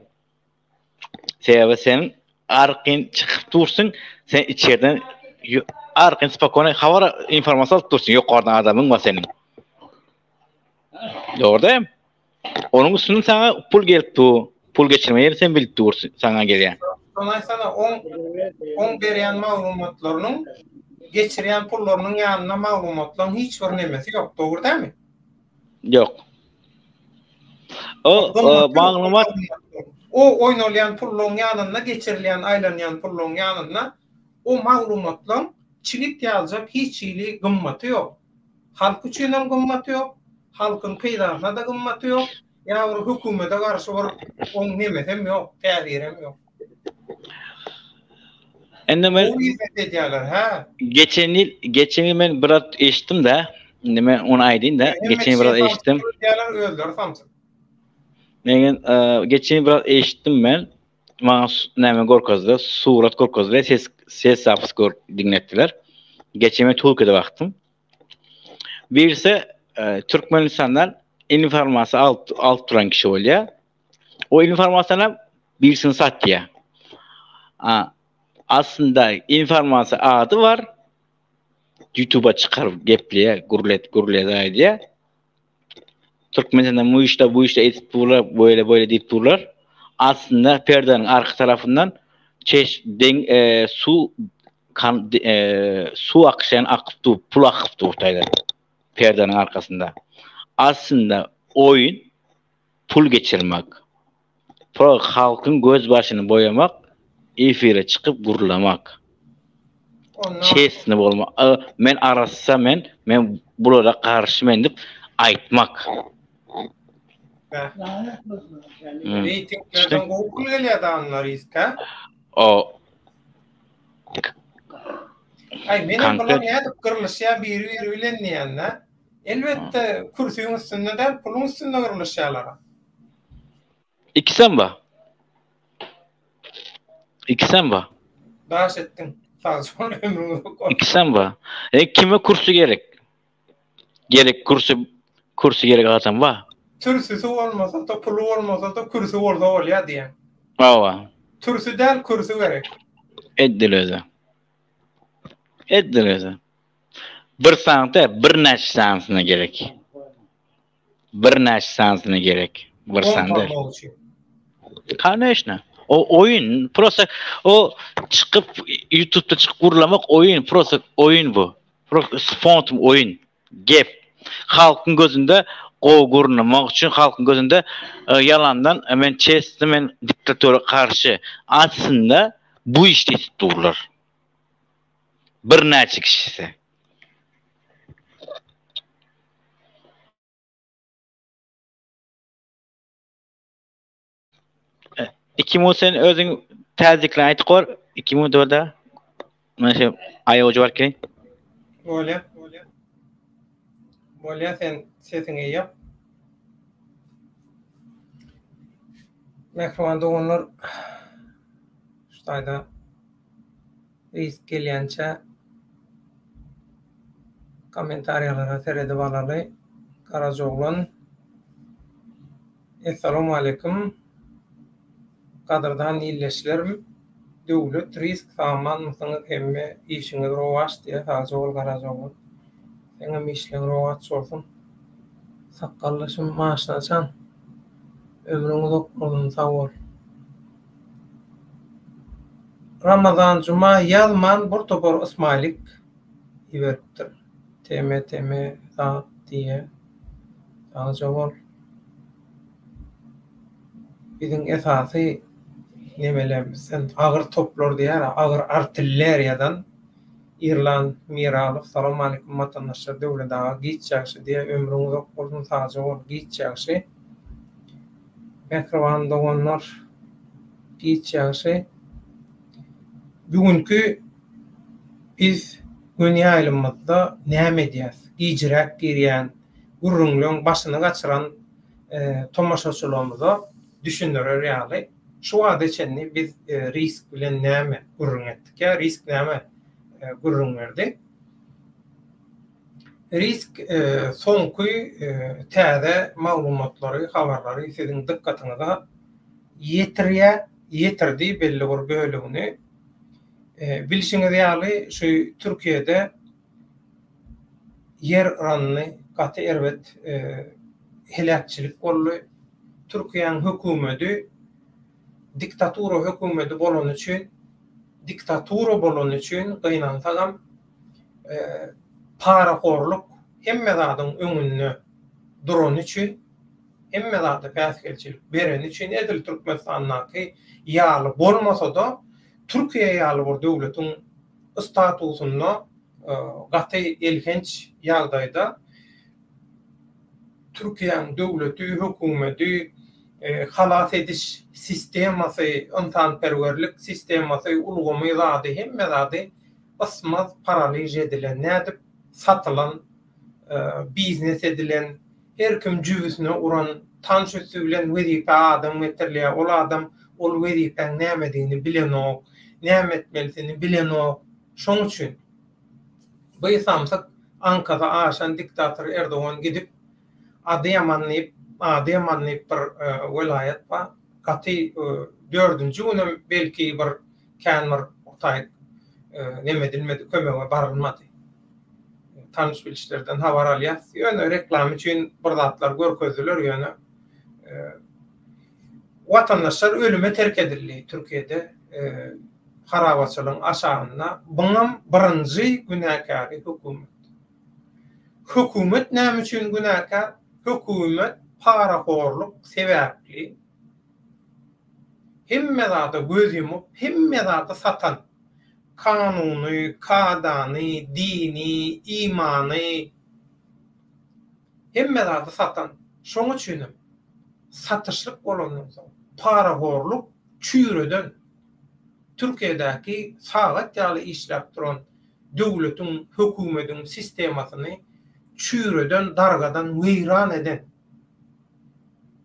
Sebäbi sen arkin çykyp dursuň, sen içerden arkin spokojny habar informasiýa alyp dursuň, ýokardan adamyň bar seniň. Dogry däl? Onuň üstünden saňa pul gelip dur. Pul geçirme ýeri sen bilip dursun, saňa gelýär. Şony aýtsana, oň oň berýän maglumatlarynyň geçirýän pullarynyň ýanynda maglumatlaryň hiç bir nemesi ýok, dogry dälmi? Ýok. O, o maglumat o oýnalýan pullaryň ýanynda geçirilýän aýlanýan pullaryň ýanynda o maglumatlaryň çigit ýaljak hiç hili gymmaty ýok. Halk üçinem gymmaty ýok, halkyň peýdasyna-da gymmaty ýok, ýa bir hökümete garşy bir oň nemesem ýok, täsirem ýok. Indi men Gowy hizmet edýärler, hä? Geçen ýyl, geçen ýyl men biraz eşitdim-de, indi men ony aýdyn-da, geçen ýyl biraz eşitdim. Edýärler, özleri samsyk. Men geçen ýyl biraz eşitdim men. Maňa näme görkezdiler, surat görkezdiler, ses ses zapis gör diňletdiler. Geçen men Türkiýede wagtym. Birisi e, Türkmenistandan informasiýa alyp, alyp duran kişi bolýar. O informasiýany birisini satýar. A, aslynda informasiýa ady bar. YouTube'a çykaryp gepleýär, gürlet, gürlet aýdýar. Türkmenistanda bu işde bu işde edip durlar, böyle böyle diýip durlar. Aslynda perdäniň arka tarapyndan çeş deň e, su kan e, su akyşan akyp dur, pul akyp dur taýda. Perdäniň arkasynda. Aslynda oýun pul geçirmek. Pro halkyň göz başyny boýamak, efire çykyp gurlamak. Çesni bolma. Men arassa men, men bulara garşy men diýip aýtmak. Hmm. Reýtinglerden gowy pul gelýär da risk, ha? O. Aý, men bular nädip gyrlyşýar biri-biri bilen diýende, elbetde kürsüň üstünde däl, puluň üstünde gyrlyşýarlar. Ikisem bar. Ikisem bar. Daş etdiň. Sag bol ömrüň uzak bolsun. Ikisem bar. E kime kursi gerek? Gerek kursi kursi gerek adam bar. Türsüsi bolmasa da puly bolmasa da kürsi bolsa bolýar diýen. Hawa. Türsü däl kürsi gerek. Edil özi. Edil özi. Bir sany däl, birnäçe sanysyna gerek. Birnäçe sanysyna gerek. Bir sany däl. Koneçno. O oýun, prosta o çykyp YouTube'da çykyp gurlamak oýun, prosta oýun bu. Prosta spontan oýun. Gep. Halkyň gözünde gowy görünmek üçin halkyň gözünde e, ýalandan e, men çesni men diktatura garşy. Aslynda bu işde durlar. Birnäçe kişisi. 2 sen özüň täzikli aýtyp gor. 2004-de Mana şu aýawjy bar ki. Bolýa. Bolýa sen sesiňi ýap. Mähriban doganlar şu taýda Risk gelýänçä kommentariýalara seredip alaly. Garajaoglan Essalawmaleýkum gadyrdan ildeşlerim Döwlet Risk sagmanmysyňyz hemme işiňiz rowaç diýýär sagja bol Garajaoglan seňem işleň rowaç bolsun sakgaldaşym Maşynajan ömrüň uzak bolsun sag bol. Ramazan Juma ýazman bir topar ysmaýlik iberipdir. Teme teme zat diýýä. Sagja bol. Biziň esasy nemelerimizden agyr toplar diýýär, agyr artilleriýadan Irlan Miralow Salowmaleýkim watandaşlar Döwlet aga giç ýagşy diýýä ömrüň uzak bolsun sagja bol giç ýagşy. Mähriban doganlar, giç ýagşy. Bu günki biz göni ýaýlymymyzda näme edýäs? Gijiräk girýän, gürrüňleň başyny gaçyran tomaşaçylarymyza düşündirer ýaly, şu wagta çenli biz risk bilen näme gürrüň etdik ýa risk näme gürrüň berdi? Risk soňky täze maglumatlary, habarlary siziň dykgatyňyza ýetirýär, ýetirdi belli bir bölegini. Bilşiňiz ýaly, şu Türkiýede ýer yrandy, gaty erbet heläkçilik boldy. Türkiýäň hökümedi diktatura hökümedi bolany üçin diktatura bolany üçin gynansagam parahorluk hemme zadyň öňünde durany üçin hemme zada päsgelçilik bereni üçin edil Türkmenistandaky ýaly bolmasa-da Türkiýe ýaly bir döwletiň statusynda gaty elhenç ýagdaýda Türkiýäň döwleti, hökümeti, halas ediş sistemasy, ynsanperwerlik sistemasy, ulgamy zady, hemme zady ysmaz paraliž edilen, nädip satylan, biznes edilen, her kim jübüsine uran, tanyş üsti bilen wezipä adam getirilýär, ol adam ol wezipäň nämedigini bilenok, näme etmelisini bilenok. Şoň üçin bu samsyk aňkasy aşan diktator Erdogan gidip Adyýaman diýip, Adyýaman diýip bir welaýat bar. Gaty dördünji günem belki bir kän bir taýyk neme edilmedi, kömege barylmady. Tanyş-bilişlerden habar alýas. Ýöne reklama üçin bir zatlar görkezdiler ýöne watandaşlar ölüme terk edildi Türkiýede harabaçylygyň aşagynda. Buňam birinji günäkäri hökümet. Hökümet näme üçin günäkär? Hökümet parahorluk sebäpli hemme zada göz ýumup, hemme zady satan, kanuny, kadany, dini, imany, hemme zady satan. Şoň üçinem satyşlyk bolandan soň parahorluk çüýreden Türkiýedäki sagat ýaly işläp duran döwletiň, hökümediň sistemasyny çüýreden, dargadan, weýran eden.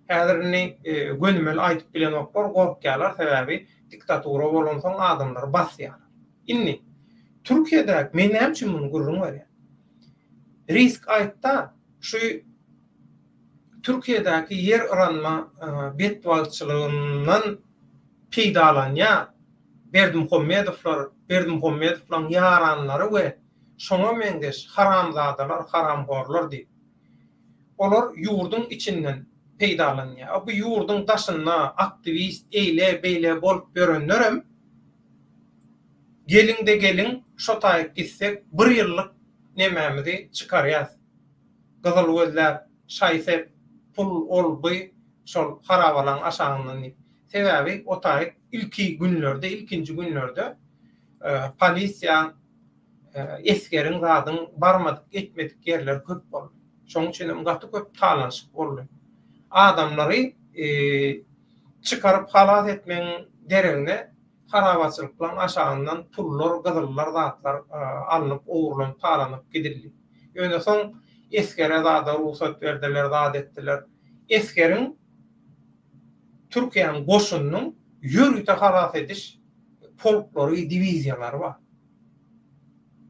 Häzir indi gönümel aýdyp bilenoklar, gorkýarlar, sebäbi diktatura bolansoň adamlary basýarlar. Indi Türkiýedäki, men näme üçin muny gürrüň berýän? Risk aýtda, şu Türkiýedäki ýer yranma betbagtçylygyndan peýdalanýar Berdimuhamedowlar, Berdimuhamedowlaryň ýaranlary we şoňa meňzeş haramzadalar, haramhorlar diýip. Olar ýurduň içinden peýdalanýar. A bu ýurduň daşynda aktiwist eýle-beýle bolup ýörenlerem geliň-de geliň şo taýyk gitsek bir ýyllyk nemämizi çykarýas. Gyzyl gözläp, şaý-sep, pul, ol-bu şol harabalaň aşagyndan diýip. Sebäbi o taýyk ilki günlerde, ilkinji günlerde polisiýaň, esgeriň zadyň barmadyk, etmedik ýerleri köp boldy. Şonuň üçin hem gaty köp talanyşyk boldy. Adamlary çykaryp halas etmegiň deregine harabaçylyklaryň aşagyndan pullar, gyzyllar zatlar alnyp, ogurlanyp, talanyp gidildi. Ýöne soň esgere zada rugsat berdiler, zat etdiler. Esgeriň Türkiýäniň goşunynyň ýörite halas ediş polklary, diwiziýalary bar.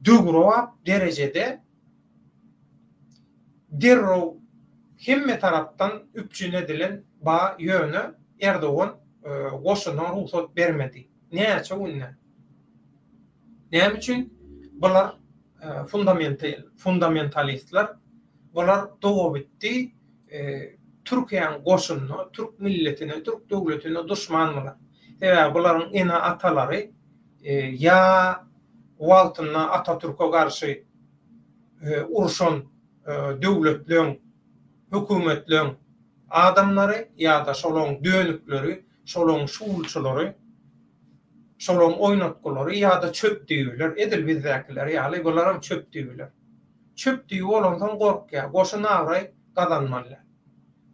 Döwrebap derejede derrew hemme tarapdan üpjün edilen ba ýöne Erdogan goşuna rugsat bermedi. Näçe günde. Näme üçin? Bular fundamentalistler, bular dogabitdi Türkiýäniň goşunyna, türk milletine, türk döwletine duşman bular. Sebäbi bularyň ene-atalary ýa wagtynda Atatürke garşy urşan döwletleň, hökümetleň adamlary ýa-da şolaň dönükleri, şolaň şulçylary, şolaň oýnatgylary ýa-da çöp düýbiler, edil bizdäkiler ýaly bularam çöp düýbiler. Çöp düýbi bolansoň gorkýar, goşun abraý gazanmaly.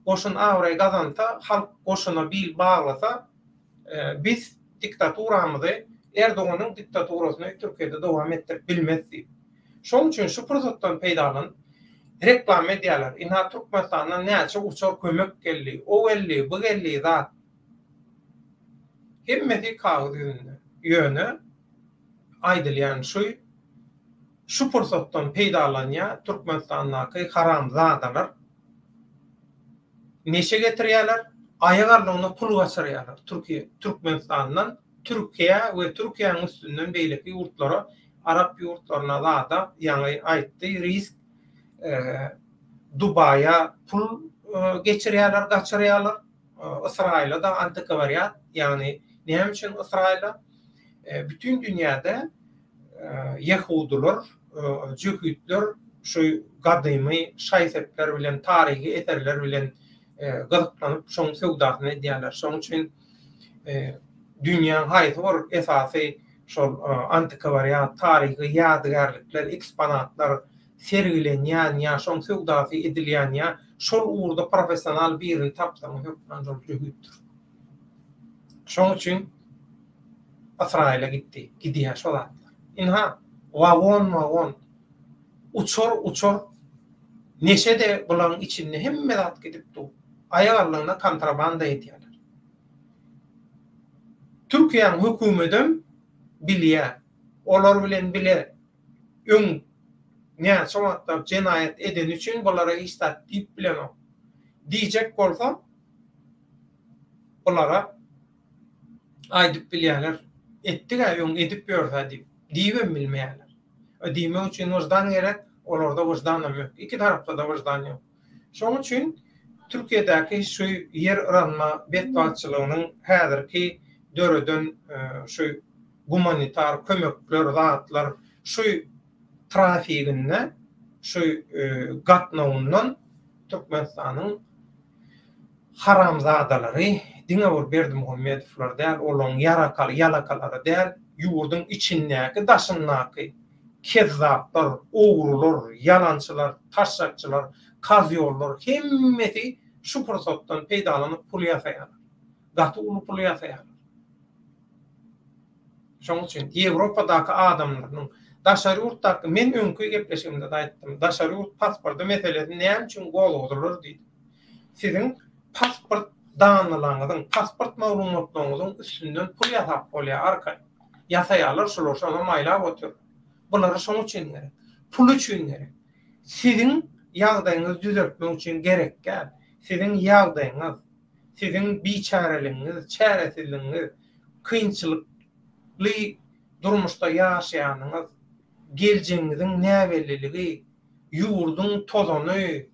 Goşun abraý gazansa, halk goşuna bil baglasa, biz diktaturamyzy, Erdoganyň diktaturasyny Türkiýede dowam etdirip bilmez diýip. Şonuň üçin şu pursatdan peýdalanyp, reklama edýärler. Ynha Türkmenistandan näçe uçar kömek geldi, o geldi, bu geldi zat. Hemmesi kagyz ýüzünde. Ýöne aýdylýan şu, şu pursatdan peýdalanýar Türkmenistandaky haramzadalar. Neşe getirýärler, aýak aldygyna pul gaçyrýarlar Türkiýe, Türkmenistandan Türkiýä we Türkiýäniň üstünden beýleki ýurtlara, arap ýurtlaryna zada ýaňy aýtdy risk Dubaýa pul geçirýärler, gaçyrýarlar. Ysraýyla-da antikwariat, ýagny näme üçin Ysraýyla? Bütin dünýäde ýehudylar, jöhitler şu gadymy şaý-sepler bilen, taryhy eserler bilen gyzyklanyp, şoň söwdasyny edýärler. Şoň üçin dünýäň haýsy bir esasy şol antikwariat, taryhy ýadygärlikler, eksponatlar sergilenýän ýa şoň söwdasy edilýän ýa şol ugurda professional birini tapsaňyz hökman şol jöhitdir. Şoň üçin Ysraýyla gitdi, gidýär şo zatlar. Ynha, wagon-wagon, uçar-uçar neşe-de bularyň içinde hemme zat gidip dur. Aýak aldygyna kontrabanda edýärler. Türkiýäň hökümedem bilýär. Olar bilen bile öň näçe wagtlap jenaýat edeni üçin bulara hiç zat diýip bilenok. Diýjek bolsa bulara aýdyp bilýärler, etdig-ä öň edip ýörse diýip, diýibem bilmeýärler. Diýmek üçin wyždan gerek, olarda wyždanam ýok. Iki tarapda-da wyždan ýok. Şonuň üçin Türkiýedäki şu ýer yranma betbagtçylygynyň häzirki döreden şu gumanitar kömekler, zatlar şu trafiginde, şu gatnawyndan Türkmenistanyň haramzadalary diňe bir Berdimuhamedowlar däl, olaryň ýarakaly, ýalakalary däl, ýurduň içindäki, daşyndaky kezzaplar, ogrular, ýalançylar, taşşakçylar, kazýollar hemmesi şu pursatdan peýdalanyp pul ýasaýarlar. Gaty uly pul ýasaýarlar. Şonuň üçin Ýewropadaky adamlarynyň daşary ýurtdaky men öňki gepleşigimde-de aýtdym, daşary ýurt pasporty meselesi näme üçin gozgadylar diýdim. Siziň pasport danylaňyzyň, pasport maglumatlaryňyzyň üstünden pul ýasap bolýar arkaýyn. Ýasaýarlar şular, şonam aýlap otyrlar. Bulara şoň üçin gerek. Pul üçin gerek. Siziň ýagdaýyňyzy düzeltmek üçin gerek däl. Siziň ýagdaýyňyz, siziň biçäreligiňiz, çäresizligiňiz, kynçylykly durmuşda ýaşaýanyňyz, geljegiňiziň näbelliligi, ýurduň tozany,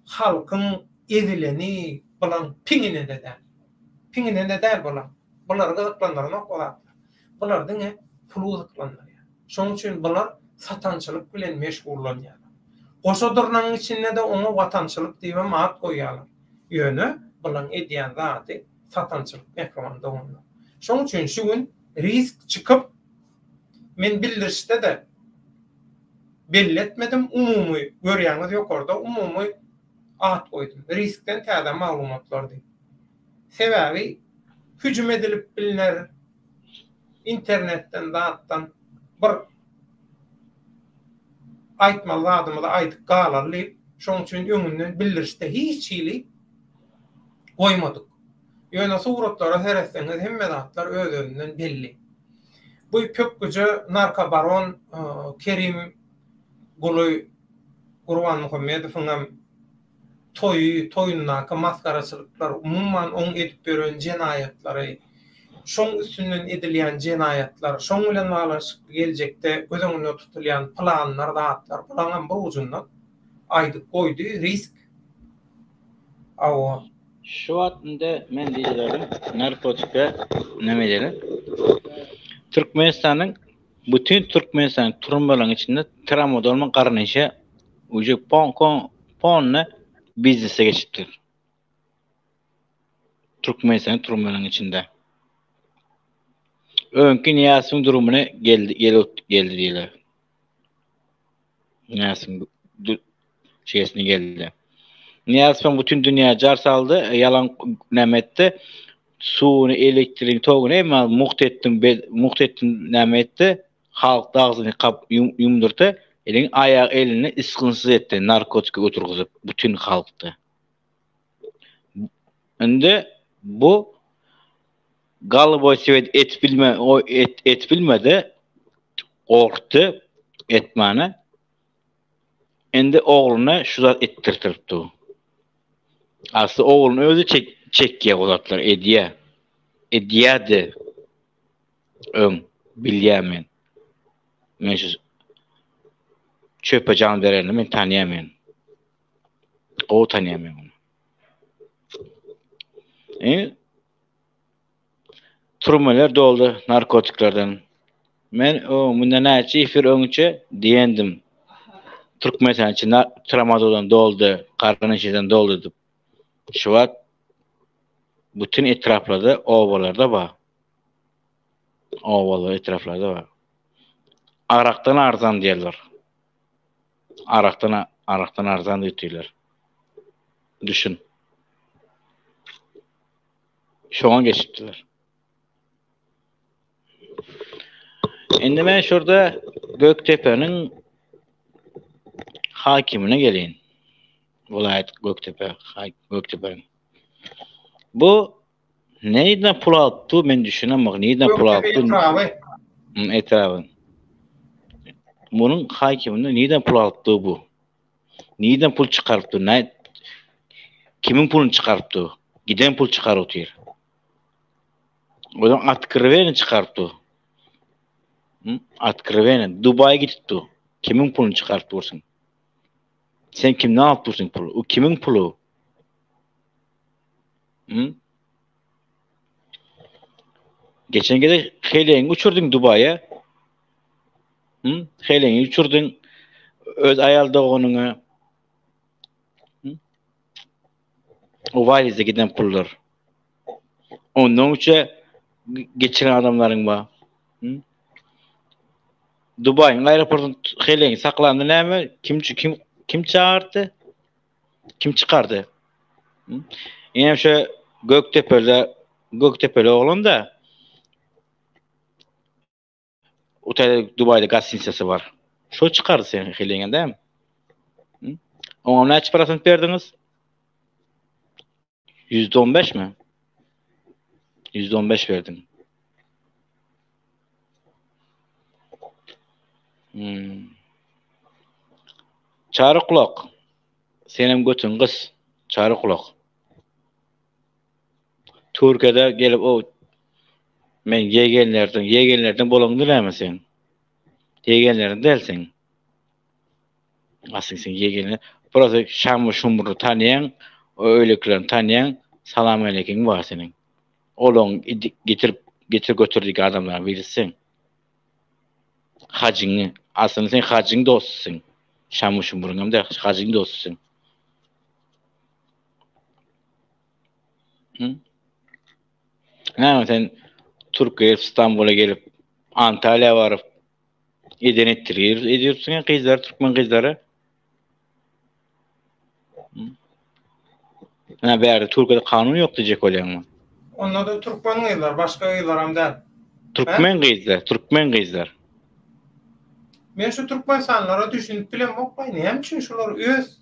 halkyň ezileni bulaň piňine-de däl. Piňine-de däl bulaň. Bulary gyzyklandyranok o zatlar. Bular diňe pul gyzyklandyrýar. Şonuň üçin bular satançylyk bilen meşgullanýarlar. Goşa dyrnagyň içinde-de oňa watançylyk diýibem at goýýarlar. Ýöne bulaň edýän zady satançylyk mähriban doganlar. Şonuň üçin şu gün risk çykyp men bildirişde-de belli etmedim, umumy görýäňiz ýokarda umumy at goýdum. Riskden täze maglumatlar diýip. Sebäbi hüjüm edilip bilner internetden zatdan bir aýtmaly zadymyzy aýdyp galaly diýip, şonuň üçin öňünden bildirişde hiç hili goýmadyk. Ýöne suratlara seretseňiz hemme zatlar öz-özünden belli. Bu pökgüje narkobaron Kerim Guly Gurbanmuhammedowyň hem toýy, toýundaky masgaraçylyklar, umuman oň edip ýören jenaýatlary, şoň üstünden edilýän jenaýatlar, şoň bilen baglanyşykly geljekde göz öňünde tutulýan planlar, zatlar, bulaňam bir ujundan aýdyp goýdy, risk. Hawa. Şu wagt indi men diýjegim narkotika neme diýeli? Türkmenistanyň bütin Türkmenistanyň turmalaryň içinde tramadolma garnyşa uje pon kon ponny biznese geçipdir. Türkmenistanyň turmalaryň içinde. Öňki Nyýazowyň durumyna geldi geldi diýler. Nyýazowyň şeýesine geldi. Nyýazowyň bütün dünýä jar saldy, ýalan näme etdi? Suwuny, elektrigiň, toguny hemme mugt etdim, mugt etdim näme etdi? Halk agzyny kap ýumdurdy, elin aýak elini ysgynsyz etdi, narkotika oturgyzyp bütün halkda. Indi bu Goluboý sweet et bilme o et et bilmedi. Gorkdy etmäne. Indi ogluna şu zat etdirtirip dur. Asly ogluny özi çek çekýär o zatlar edýär. Edýärdi. Öň bilýän men. Men şu çöpe jan berenini men tanýan men. Gowy tanýan men ony. E, Türmeler doldy narkotiklerden. Men o mundan näçe efir öňçe diýendim. Türkmenistan içi tramadoldan doldy, garyn doldy diýip. Şu wagt bütün etraplarda, obalarda bar. Obalarda, etraplarda bar. Arakdan arzan diýerler. Arakdan arakdan arzan diýdiler. Düşün. Şoňa geçipdiler. Indi men şurada Gökdepeniň hakimine geleýin. Welaýat Gökdepe, Gökdepeniň. Bu Nirden pul alyp dur men düşünemok. Nirden pul alyp dur? Etraby. Etraby. Bunun hakiminde nirden pul alyp dur bu? Nirden pul çykaryp dur? Ne? Kimin puluny çykaryp dur? Giden pul çykaryp otyr. Odan otkriweni çykaryp dur. Otkriweni. Dubaýa gidip dur. Kimin puluny çykaryp dursun? Sen kimden alyp dursun puly? O kimin puly? Hı? Geçen gezek heleňi uçurdyň Dubaýa. Hı? Heleňi uçurdyň öz aýal doganyňa. Hı? O walizde giden pullar. Ondan üçe geçiren adamlaryň bar. Hı? Dubaýyň aeroportunda heleňi saklandy näme? Kim kim kim çagyrdy? Kim çykardy? Ýene şu Gökdepede Gökdepeli oglan da O taýda Dubaýda gastinisasy bar. Şo çykardy seni heleňe dämi? Oňa näçe prosent berdiňiz? %15 mi? %15 berdiň. Hmm. Çary kulak. Senem götüň gys. Çary kulak. Türkiýede gelip o men ýegenlerden, ýegenlerden bolaňda näme sen? Ýegenlerden dälsiň. Asyň sen ýegenler. Prosta Şamy Şumruny tanýaň, o öýlekilerini tanýaň, salam aleýkim bar seniň. Olaň getirip getir götür diýip adamlaryň birisiň. Hajyňy, aslynda sen hajyň dostusyň. Şamy Şumruň hem däl, hajyň dostusyň. Hı? Näme sen Türkiýe gelip, Stambula gelip, Antalýa baryp eden etdirip edýärsiň gyzlar, türkmen gyzlary. Hä, bärde Türkiýede kanun ýok diýjek bolýaňmy? Onda-da türkmen gyzlar, başga gyzlaram däl. Türkmen gyzlar, türkmen gyzlar. Men şu türkmenistanlylara düşünip bilemok-laý, näme üçin şular öz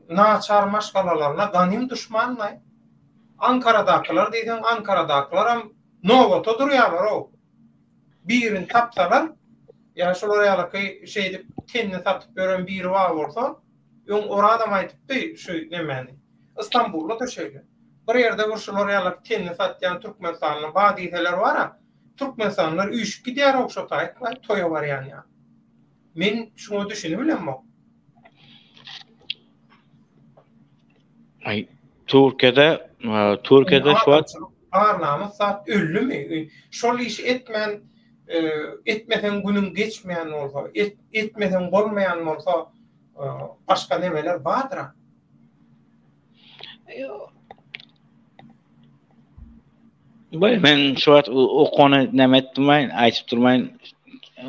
naçar maşgalalaryna ganym duşmanlaý? Ankaradakylar diýseň, Ankaradakylaram nobata durýarlar-ow. Birini tapsalar, ýa şular ýalyky şeýdip tenini satyp ýören biri bar bolsa, öň Orazam aýdypdy şu nemäni. Istanbulda-da şeýle. Bir ýerde bir şular ýalyky tenini satýan türkmenistanly bar diýseler bar-a, türkmenistanlylar üýşüp gidýär-ow şo taýyk toýa barýan ýaly. Men şuňa düşünibilemok. Aý, Türkiýede, Türkiýede şu wagt ar-namys zat öldümi? Şol işi etmän, etmeseň günüň geçmeýän bolsa, etmeseň bolmaýan bolsa, başga nemeler bardyr-a? Boý, men şu wagt okany näme etmeýin, aýdyp durmaýyn.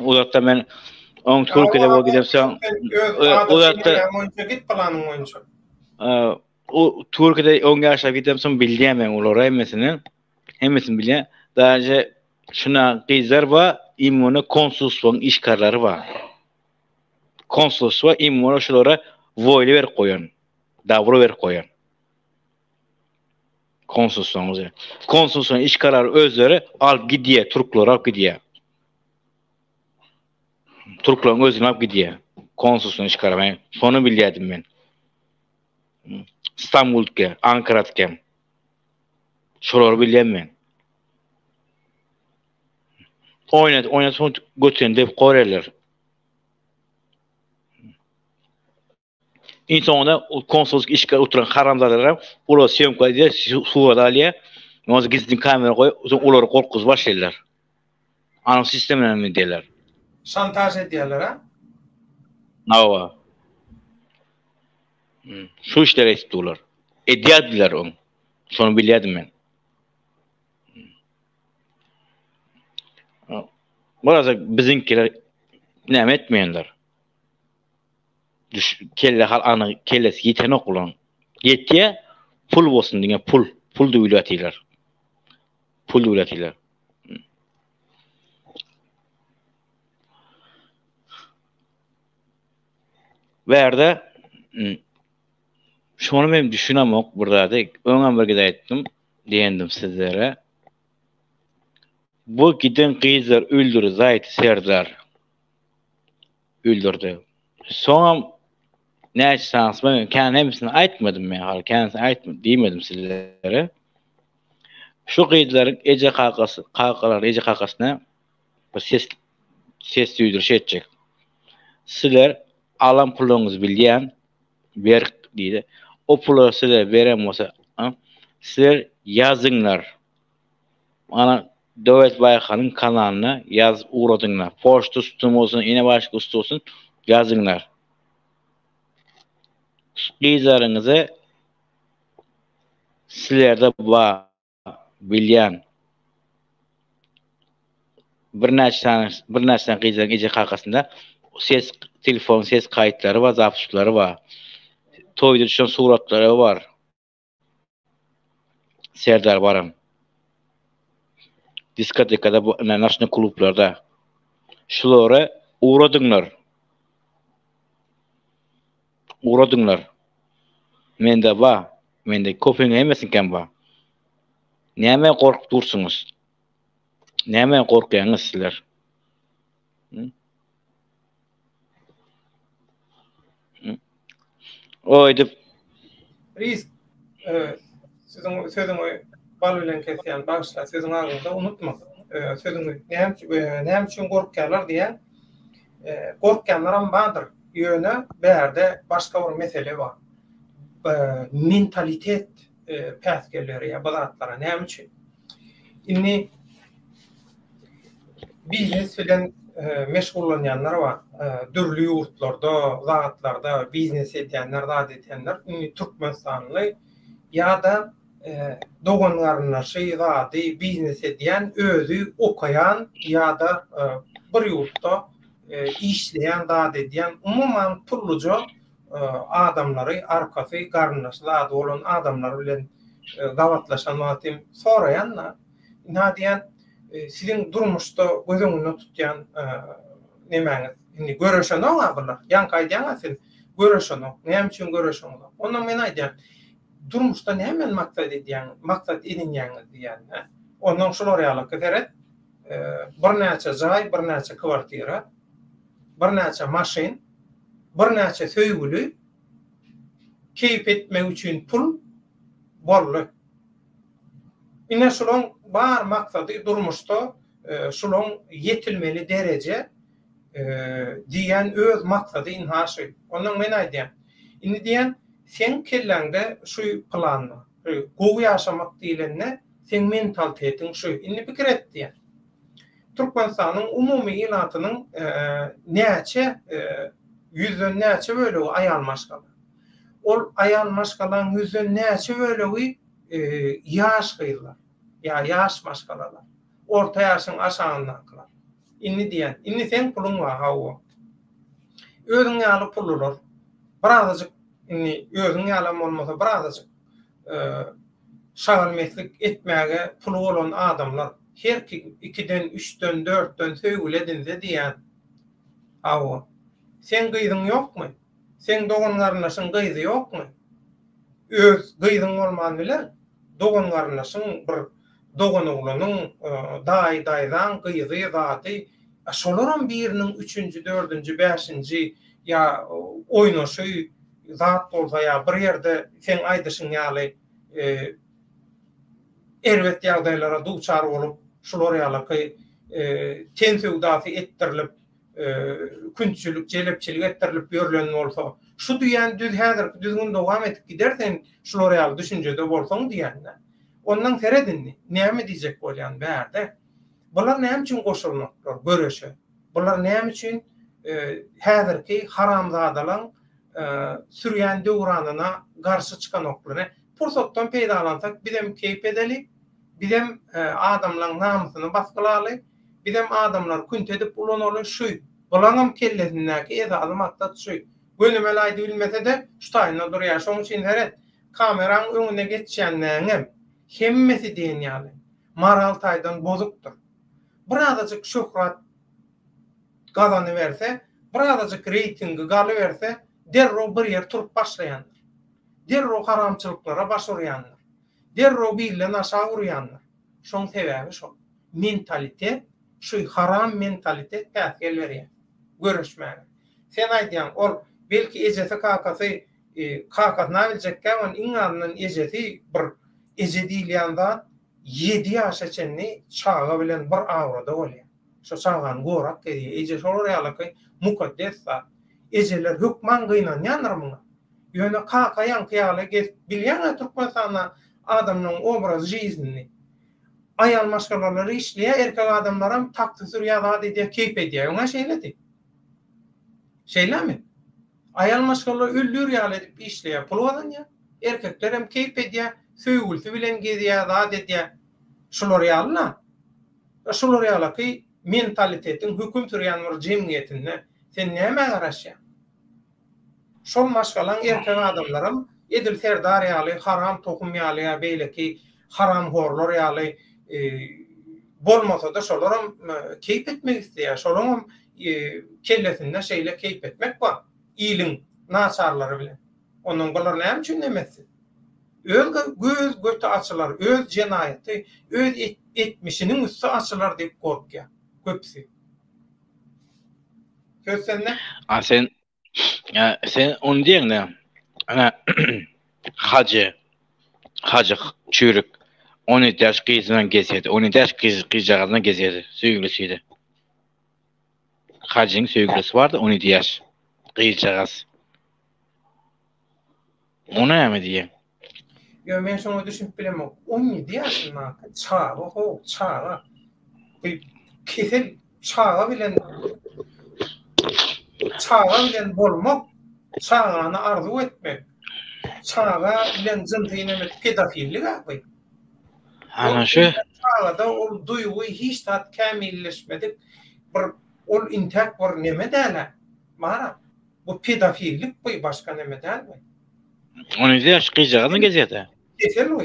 Uzakda men oň Türkiýede bolup gidemsoň, uzakda boýunça git planyň boýunça. O Türkiýede oň ýaşap gidemsoň bilýän men olary hemmesini. Hemmesini bilýän. Daže şuna gyzlar bar, immune konsulstwoň işgärleri bar. Konsulstwo immune şulara woýly berip goýan. Dabro berip goýan. Konsulstwoň özi. Konsulstwoň işgärleri özleri alyp gidýär, türkleri alyp gidýär. Türkleriň özüni alyp gidýär. Konsulstwoň işgäri men şony bilýärdim men. Stambulda, Ankarada. Şolary bilýän men. Oýnat, oýnat soň götüni dep korerler. Iň soňunda konsullyk işgär oturan haramzadalar olar sýomka edýär, surat alýar. Ondan gizlin kamera goýup, soň olary gorkuzyp başlaýarlar. Anyň sistemany diýerler. Şantaž edýärler a? Hawa. Şu işleri edip durlar. Edýärdiler öň. Şony bilýärdim men. Biraz biziňkiler näme etmeýänler. Düş kelle hal anyk kellesi ýetenok bulaň. Ýetýä pul bolsun diňe pul. Pul döwletýler. Pul döwletýler. Bärde şony men düşünemok bir zady. Öňem bir gezek aýtdym diýendim sizlere. Bu giden gyzlar öldürdi zaýty Serdar. Öldürdi. Soňam näçe sanysy men kän hemmesini aýtmadym men hal känisi aýtmadym diýmedim sizlere. Şu gyzlaryň eje kakasy kakalary eje kakasyna bir ses ses duýduryş etjek. Sizler alan puluňyzy bilýän ber diýdi. O puly size beren bolsa sizler ýazyňlar. Ana Döwlet Baýhanyň kanalyna ýazyp ugradyňlar. Poçta üstüne bolsun, ine başga üsti bolsun ýazyňlar. Gyzlaryňyzy sizlerde bar bilýän. Birnäçe sany birnäçe sany gyzlaryň eje kakasynda ses telefon ses kaýytlary bar, zapislary bar. Toýda düşen suratlary bar. Serdar baran. Diskotekada bu naçny klublarda. Şulary ugradyňlar. Ugradyňlar. Mende ba. Mende köpüň hemmesiňkem ba. Näme gorkup dursuňyz? Näme gorkýaňyz sizler? O edip Risk siziň sözüňi bal bilen kesýän bagyşla sözüň agzynda unutma sözüňi näme näme üçin gorkýarlar diýýän gorkýanlaram bardyr ýöne bärde başga bir mesele bar mentalitet päsgel berýär bu zatlara näme üçin indi biznes bilen meşgullanýanlar bar. Dürli ýurtlarda, zatlarda biznes edýänler, zat edýänler. Indi türkmenistanly ýa-da dogan-garyndaşy zady biznes edýän, özi okaýan ýa-da bir ýurtda işleýän, zat edýän, umuman pulluja adamlary, arkasy, garyndaşy zady bolan adamlar bilen gabatlaşan wagtym soraýan-da, Ynha diýýän, siziň durmuşda göz öňünde tutýan nemäňiz? Indi göreşenok-a bular. Ýaňky aýdýaň-a sen, göreşenok. Näme üçin göreşeňzok? Ondan men aýdýan, durmuşda nämeni maksat edýäňiz, maksat edinýäňiz diýýän-dä. Ondan şular ýalyky seret, birnäçe jaý, birnäçe kwartira, birnäçe maşyn, birnäçe söýgüli, keýp etmek üçin pul boldy. Ine şulaň bar maksady durmuşda şulaň ýetilmeli dereje diýýän öz maksady ynha şu. Ondan men aýdýan. Indi diýýän seň kelläňde şu plan bar. Şu gowy ýaşamak diýlende seň mentaltetiň şu. Indi pikir et diýýän. Türkmenistanyň umumy ilatynyň näçe ýüzden näçe bölegi aýal maşgala. Ol aýal maşgalaň ýüzden näçe bölegi ýaş gyzlar ýa ýaş maşgalalar, orta ýaşyň aşagyndakylar. Indi diýýän, indi seň puluň bar, hawa. Özüň ýaly pullular, birazajyk indi özüň ýalam bolmasa birazajyk şagalmeslik etmäge puly bolan adamlar her kim ikiden, üçden, dörtden söýgüli edinse diýýän, hawa. Seň gyzyň ýokmy? Seň dogan-garyndaşyň gyzy ýokmy? Öz gyzyň bolman biler, dogan-garyndaşyň, bir doganoglanyň, daýy-daýzaň gyzy, zady, a şolaram biriniň üçünji, dördünji, bäşinji ýa oýnaşy zat bolsa ýa bir ýerde seň aýdyşyň ýaly erbet ýagdaýlara duçar bolup, şular ýalaky ten söwdasy etdirilip. Küntçilik, jelepçilik etdirilip ýörlen bolsa, şu diýýän düz häzirki düzgün dowam edip gider sen şular ýaly düşünjede bolsaň diýýän-dä. Ondan seret indi, näme diýjek bolýan bärde. Bular näme üçin goşulmaklar göreşe? Bular näme üçin häzirki haramzadalaň sürýän döwranyna garşy çykanoklar? Pursatdan peýdalansak bizem keýp edeli, bizem adamlaň namysyny basgylaly, bizem adamlary künt edip ulanaly şu. Bulaňam kellesindäki esasy maksat şu. Gönümel aýdybilmese-de şu taýynda durýar. Şoň üçin seret, kameraň öňüne geçýänleňem hemmesi diýen ýaly moral taýdan bozukdyr. Birazajyk şöhrat gazanyberse, birazajyk reýtingi galyberse, derrew bir ýer turup başlaýandyr. Derrew haramçylyklara baş urýandyr. Derrew bilden aşak urýandyr. Şoň sebäbi şol. Mentalitet, şu haram mentalitet päsgel berýär göreşmäge. Sen aýdýaň, ol belki ejesi kakasy kakasyna biljekkä ony iň azyndan ejesi bir eje diýilýän zat ýedi ýaşa çenli çaga bilen bir awrada bolýar. Şo çagany gorap gezýär. Eje şolar ýalyky mukaddes zat. Ejeler hökman gynanýandyr muňa. Ýöne kaka ýaňky ýaly gezip bilýäňä Türkmenistanda adamlaryň obraz žiznini. Aýal maşgalalar işleýär, erkek adamlaram taksi sürýär, zat edýär, keýp edýär. Öňä şeýledi. Şeýlemi? Aýal maşgala öldür ýaly edip işleýär, pul gazanýar. Erkeklerem keýp edýär, söýgülisi bilen gezýär, zat edýär. Şular ýaly-la. Şular ýalaky mentalitetiň höküm sürýän bir jemgyýetinde sen nämä garaşýaň? Şol maşgalaň erkek adamlaram edil Serdar ýaly haram tohum ýaly ýa beýleki haramhorlar ýaly bolmasada şolaram keýp etmek isleýär. Şolaňam kellesinde şeýle keýp etmek bar iliň naçarlary bilen. Ondan bular näme üçin neme etsin? Öz göz göti açylar, öz jenaýaty, öz etmişiniň üsti açylar diýip gorkýar köpüsi. Söz sende. A sen sen ony diýeňde ana Hajy Hajy çüýrük 17 ýaş gyzyndan gezýärdi. 17 ýaş gyz gyzjagazyndan gezýärdi. Söýgülisiydi. Hajyň söýgülisi bardy 17 ýaş gyzjagaz. O näme diýýäň? Ýo men şoňa düşünip bilemok. 17 ýaşyndaky çaga how, çaga. Bu kesel çaga bilen çaga bilen bolmak, çagany arzuw etmek, çaga bilen jynsy neme pedofillik-ä bu. Ana şu. Çagada ol duýgy hiç zat kämilleşmedik bir ol intäk bir neme däl-ä. Bar-a. Bu pedofillik bu başga neme däl bu. Ony ýaş gyzjagaz gezýärdi. Kesel bu.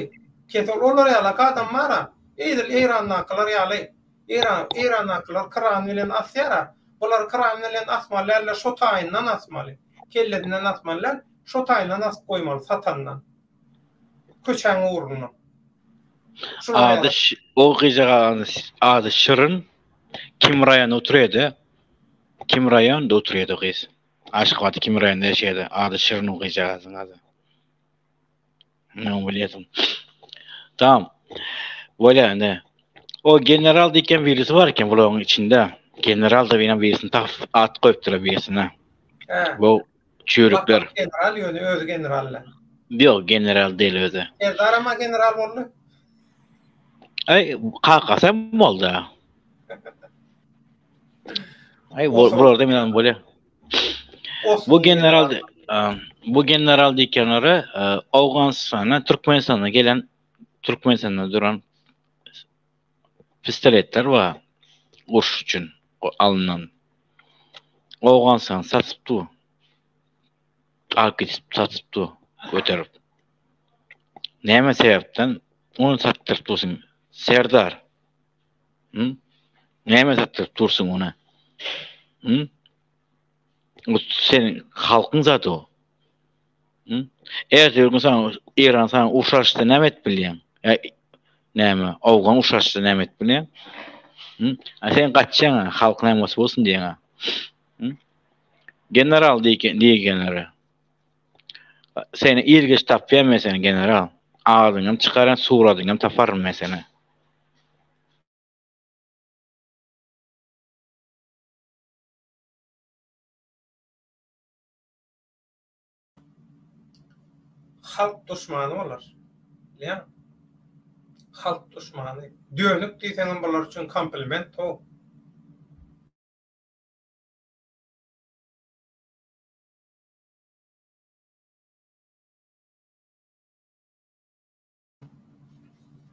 Kesel olar ýaly adam bar-a. Edil Eýrandakylar ýaly. Eýran Eýrandakylar kran bilen asýar-a. Bular kran bilen asmaly däl-de şo taýyndan asmaly. Kellesinden asmaly däl, şo taýyndan asyp goýmaly satandan. Köçäň ugrundan. Ady o gyzjagazyň ady Şirin. Kim raýonda oturýardy? Kim raýonda oturýardy o gyz? Aşgabatda kim raýonda ýaşaýardy? Ady Şirin o gyzjagazyň ady. Men bilýärdim. Tamam. Bolýar indi. O general diýken birisi bar eken bularyň içinde. General da bilen birisini tapyp at goýupdylar birisine. He. Bu çüýrükler. General ýöne özi general. Ýok, general däl özi. Serdar ama general boldy. Aý, kakasy hem boldy. Aý, bularda men bolýar. Bu general bu general diýkenleri Owganystana, Türkmenistana gelen Türkmenistanda duran pistoletler bar uruş üçin alnan. Owganystan satyp dur. Alyp gidip satyp dur, göterip. Näme sebäpden ony satdyryp dursuň, Serdar? Hı? Näme satdyryp dursuň ony? Hı? O seniň halkyň zady o. Hı? Ertir gün sana Eýran sana uruş açsa näme edip bilýäň? Ýa näme, Owgan uruş açsa näme edip bilýäň? Hı? A sen gaçýaň, halk näme bolsa bolsun diýýäň. Hı? General diýgenleri. Seni ir geç tapýan men seni general. Adyňam çykaryn, suradyňam taparyn men seni. Halk duşmany bular. Bilýäňmi? Halk duşmany. Dönük diýseňem bular üçin kompliment how.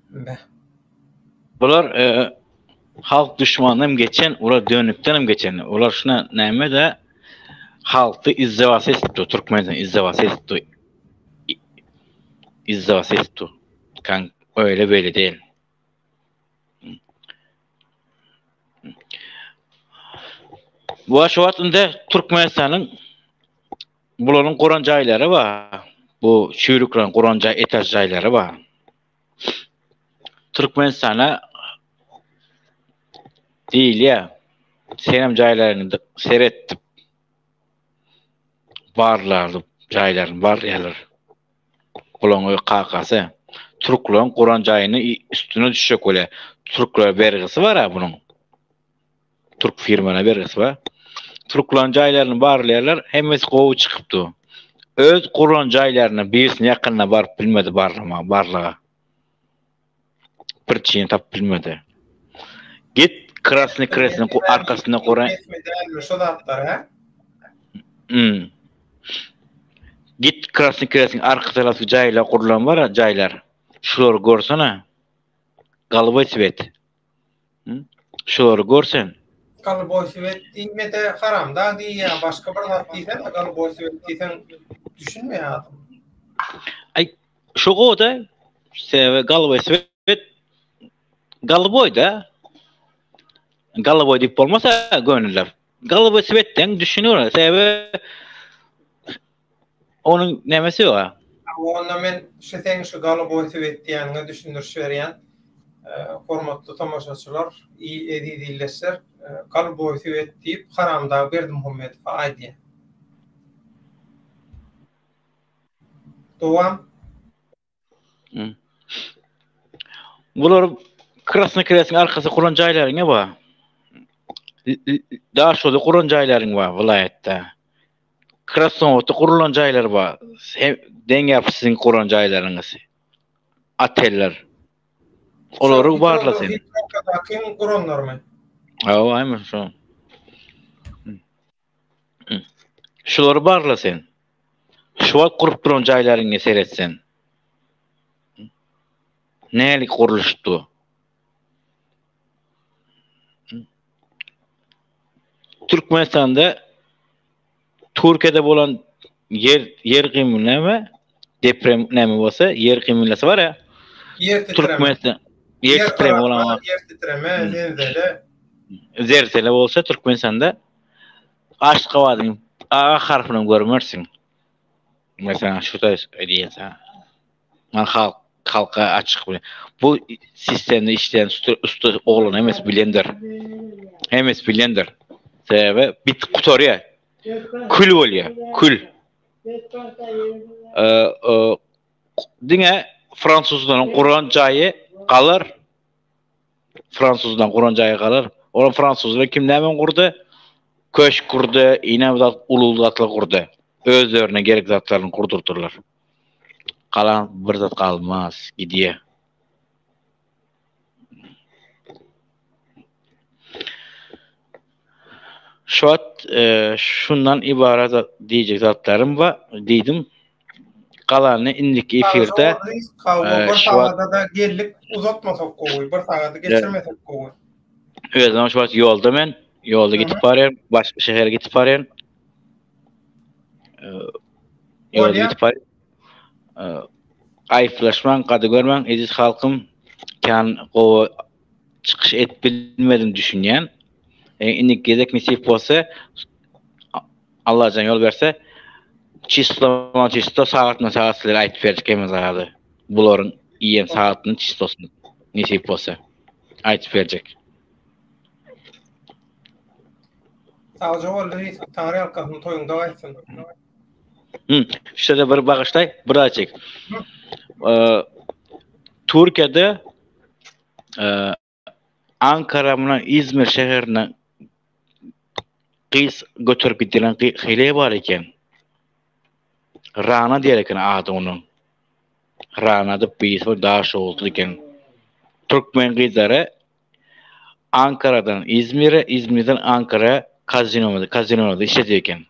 Beh. Bular e, halk düşmandan geçen, ular dönükden hem geçen. Ular şuna näme de halky izzewasy etdi, Türkmenistan izzewasy etdi. Izzewasy etdi. Kan öyle böyle değil. Bu şu wagt indi Türkmenistanyň Bularyň guran jaýlary bar. Bu çüýrükleriň guran jaý etaž jaýlary bar. Türkmenistana diýilýär. Senem jaýlaryňy seret diýip. Barlar diýip jaýlaryny barlaýarlar. Bularyň öz kakasy türkleriň guran jaýyny üstüne düşjek bolýar. Türklere bergisi bar-a bunuň. Türk firmana bergisi bar. Türkleň jaýlaryny barlaýarlar, hemmesi gowy çykypdy. Öz guran jaýlaryna birisini ýakynda baryp bilmedi barlama, barlaga. Bir çiýni tapyp bilmedi. Git Krasny Kresni arkasynda guran Şu zatlar, hä? Hmm. Git Krasny Kresniň arka tarapy jaýlar gurlan bar, jaýlar. Şulary görsene. Goluboý svet. Şulary gör sen. Goluboý swet diýmede haramdag diýýä başga bir zat diýsene goluboý swet diýseň düşünmeýär adam. Aý şu goda sebäbi goluboý swet goluboý da goluboý diýip bolmasa gönüller. Goluboý swetden düşünür sebäbi Onuň nämesi ýok-a? Onda men şu seň şu goluboý swet diýýäniňe düşündiriş berýän. Hormatly tomaşaçylar, eziz ildeşler, goluboý swet diýip Haramdag Berdimuhamedowa aýdýar. Dowam. Bular Krasny Kresiň arkasy guran jaýlaryň bar. Daşoguzda guran jaýlaryň bar welaýatda. Krasnowodda gurulan jaýlar bar. Deň ýapy siziň guran jaýlaryňyz. Oteller. Olary barla sen. Hitrokadaky guranlarmy? Hawa, aýmy şo. Şulary barla sen. Şu wagt gurup duran jaýlaryňa seret sen. Nälik gurluşdy? Türkmenistanda Türkiýede bolan ýer ýer gymyny näme? Deprem näme bolsa ýer gymylasy bar ya. Ýer titreme. Türkmenistan ýer titreme bolan wagt. Ýer titreme, zenzele. Zerzele bolsa Türkmenistanda Aşgabadyň A harpyny görmersiň. Mesela şu da diýen sana. Man halk halka açyk bilen. Bu sistemde işleýän usta, usta oglan hemmesi bilendir. Hemmesi bilendir. Sebäbi bit gutarýar. Kül bolýar, kül. Ee, e, diňe fransuzlaryň guran jaýy galar. Fransuzdan guran jaýy galar. Olar fransuzlar kim näme gurdy? Köşk gurdy, ine zat uly zatlar gurdy. Özlerine gerek zatlaryny gurdurdylar. Galan bir zat galmaz, gidýär. Şu wagt e, şundan ibarat diýjek zatlarym bar diýdim. Galanyny indiki efirde e, bir sagada da geldik uzatmasak gowy, bir sagady geçirmesek gowy. Özüm şu wagt ýolda men, ýolda gidip barýan, başga şähere gidip barýan. Ýolda gidip barýan. Aýyplaşmaň, gady görmäň, eziz halkym. Kän gowy çykyş edip bilmedim düşünýän. E, indiki gezek nesip bolsa Allajan ýol berse çislo çislo sagatma sagat sizlere aýdyp berjek hemme zady. Bularyň iýen sagatyny çislosyny nesip bolsa aýdyp berjek. Sagja bol reis, Taňry ýalkasyn toýuňda gaýtsyn. Hı, şöyle bir bagyşlaý, bir açyk. Ee, Türkiye'de e, Ankara bilen İzmir şäherine gyz göterip gidilen hile bar eken. Rana diýer eken ady onuň. Rana diýip birisi bir Daşoguzly eken. Türkmen gyzlary Ankaradan Izmire, Izmirden Ankara kazinoda, kazinoda işlediyor eken.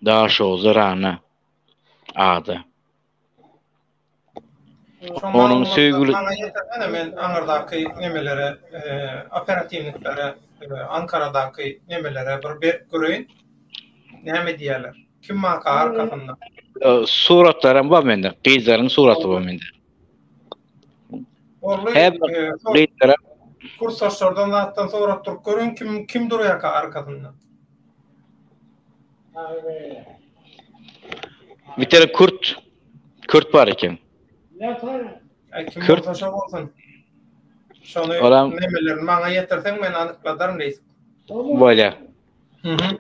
Daşoguzly Rana ady. Onuň söýgüli Maňa ýetirsene men aňyrdaky nemelere, operatiwniklere, Ankaradaky nemelere bir berip göreýin. Näme diýýärler? Kim barka arkasynda? Suratlaram bar mende. Gyzlaryň suraty bar mende. Boldy. Gyzlara kursdaşlardan zatdan sorap durup görüň kim kim durýarka arkasynda. Bir tane Kürt Kürt bar eken. Ay kim Kürt. bolsa şo bolsun. Şony Olam... nemelerini maňa ýetirseň men anykladaryn reis. Bolýar. Mhm.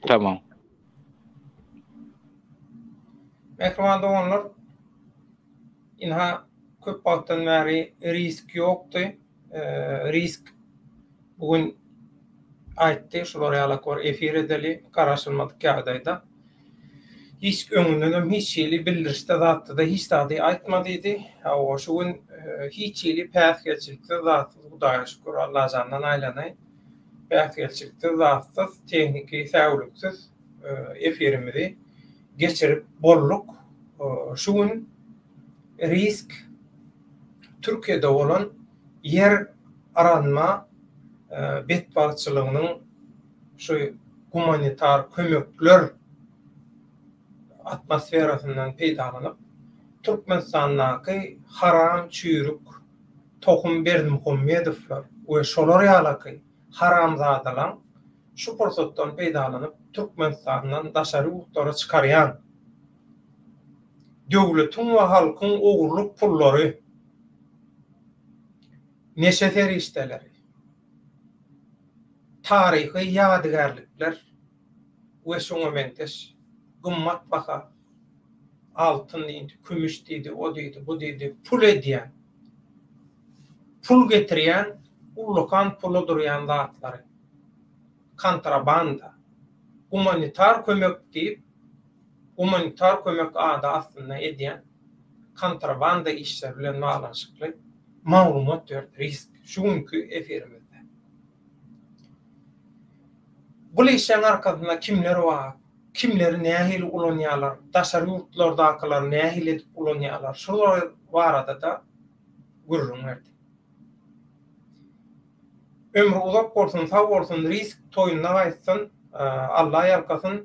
Tamam. Mähriban doganlar, ynha köp wagtdan bäri risk ýokdy. Risk bu gün aýtdy, şular ýalak bir efir edeli, garaşylmadyk ýagdaýda. Hiç öňündenem hiç hili bildirişde zatda-da hiç zady aýtma diýdi. Hawa, şu gün hiç hili päsgelçiliksiz zatsyz Hudaýa şükür, Allajandan aýlanaýyn. Päsgelçiliksiz zatsyz, tehniki säwliksiz efirimizi geçirip bolduk. Şu gün risk Türkiýede bolan ýer yranma betbagtçylygynyň şu gumanitar kömekler atmosferasyndan peýdalanyp, Türkmenistandaky haram çüýrük tohum Berdimuhamedowlar we şolar ýalaky haramzadalaň şu pursatdan peýdalanyp Türkmenistandan daşary ýurtlara çykarýan döwletiň we halkyň ogurlyk pullary, neşe serişdeleri, taryhy ýadygärlikler we şuňa meňzeş gymmat baha altyn diýdi, kümüş diýdi, o diýdi, bu diýdi, pul edýän, pul getirýän ullakan pula durýan zatlary, kontrabanda, gumanitar kömek diýip, gumanitar kömek ady astynda edýän kontrabanda işleri bilen baglanyşykly maglumat berdi Risk şu günki efirimizde. Bul işleň arkasynda kimler bar, kimleri nähili ulanýarlar, daşary ýurtlardakylary nähili edip ulanýarlar, şular barada-da gürrüň berdi. Ömri uzak bolsun, sag bolsun, Risk toýunda gaýtsyn, Alla ýalkasyn.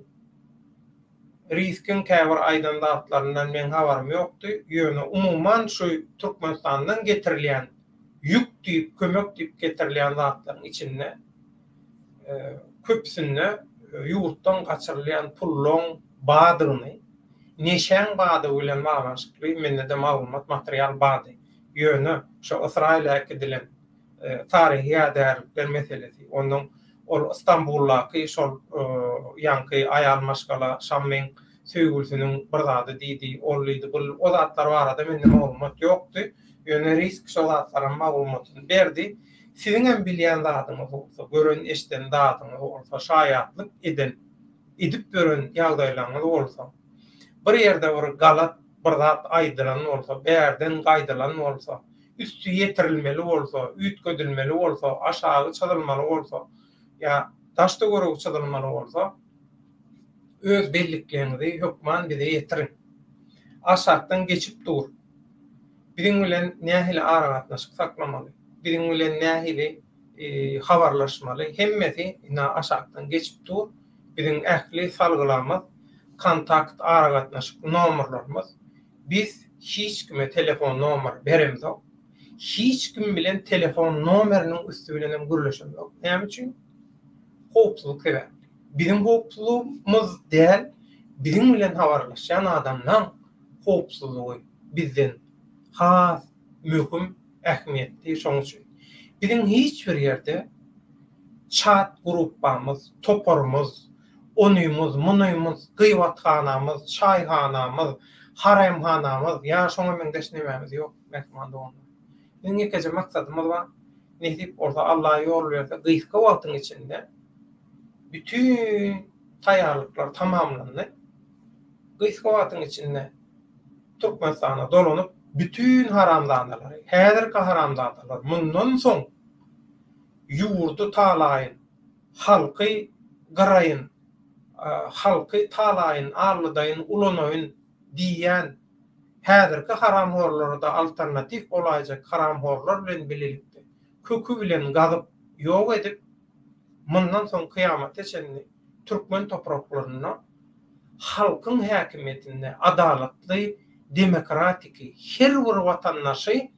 Riskiň käbir aýdan zatlaryndan meň habarym ýokdy, ýöne umuman şu Türkmenistandan getirilýän ýük diýip, kömek diýip getirilýän zatlaryň içinde köpüsinde ýurtdan gaçyrylýan pullaň bardygyny, neşäň bardygy bilen baglanyşykly mende-de maglumat, material bardy. Ýöne şo Ysraýyla äkidilen taryhy ýadygärlikler meselesi, ondan ol Stambuldaky şol ýaňky aýal maşgala Şammyň söýgülisiniň bir zady diýdi, ol diýdi, bul o zatlar barada mende maglumat ýokdy. Ýöne Risk şo zatlaryň maglumatyny berdi. Siziňem bilýän zadyňyz bolsa, gören eşiden zadyňyz bolsa, şaýatlyk eden, edip ýören ýagdaýlaryňyz bolsa, bir ýerde bir galat bir zat aýdylan bolsa, bärden gaýdylan bolsa, üsti ýetirilmeli bolsa, üýtgedilmeli bolsa, aşagy çyzylmaly bolsa ýa daş-töweregi çyzylmaly bolsa, öz bellikleriňizi hökman bize ýetiriň. Aşakdan geçip dur. Biziň bilen nähili aragatnaşyk saklamaly, biziň bilen nähili habarlaşmaly, hemmesi ine aşakdan geçip dur. Biziň ähli salgylarymyz, kontakt aragatnaşyk nomerlerimiz Biz hiç kime telefon nomer beremzok. Hiç kim bilen telefon nomeriniň üsti bilen hem gürleşemzok. Näme üçin? Howpsuzlyk sebäpli. Biziň howpsuzlygymyz däl, biziň bilen habarlaşýan adamlaň howpsuzlygy bizden has möhüm, ähmiýetli. Şonuň üçin biziň hiç bir ýerde çat gruppamyz, toparymyz, Onymyz, munymyz, gybathanamyz, çaýhanamyz, haremhanamyz ýa şoňa meňzeş nemämiz ýok, mähriban doganlar. Biziň ýekeje maksadymyz bar, nesip bolsa, Alla ýol berse, gysga wagtyň içinde bütin taýýarlyklar tamamlandy. Gysga wagtyň içinde Türkmenistana dolanyp, bütin haramzadalary, häzirki haramzadalar mundan soň ýurdy talaýyn, halky gyraýyn, halky talaýyn, allydaýyn, ulanaýyn diýýän häzirki haramhorlara-da alternatiw bolaýjak haramhorlar bilen bilelikde köki bilen gazyp ýok edip, mundan soň kyýamata çenli türkmen topraklarynda halkyň häkimiýetinde adalatly, demokratiki, her bir watandaşy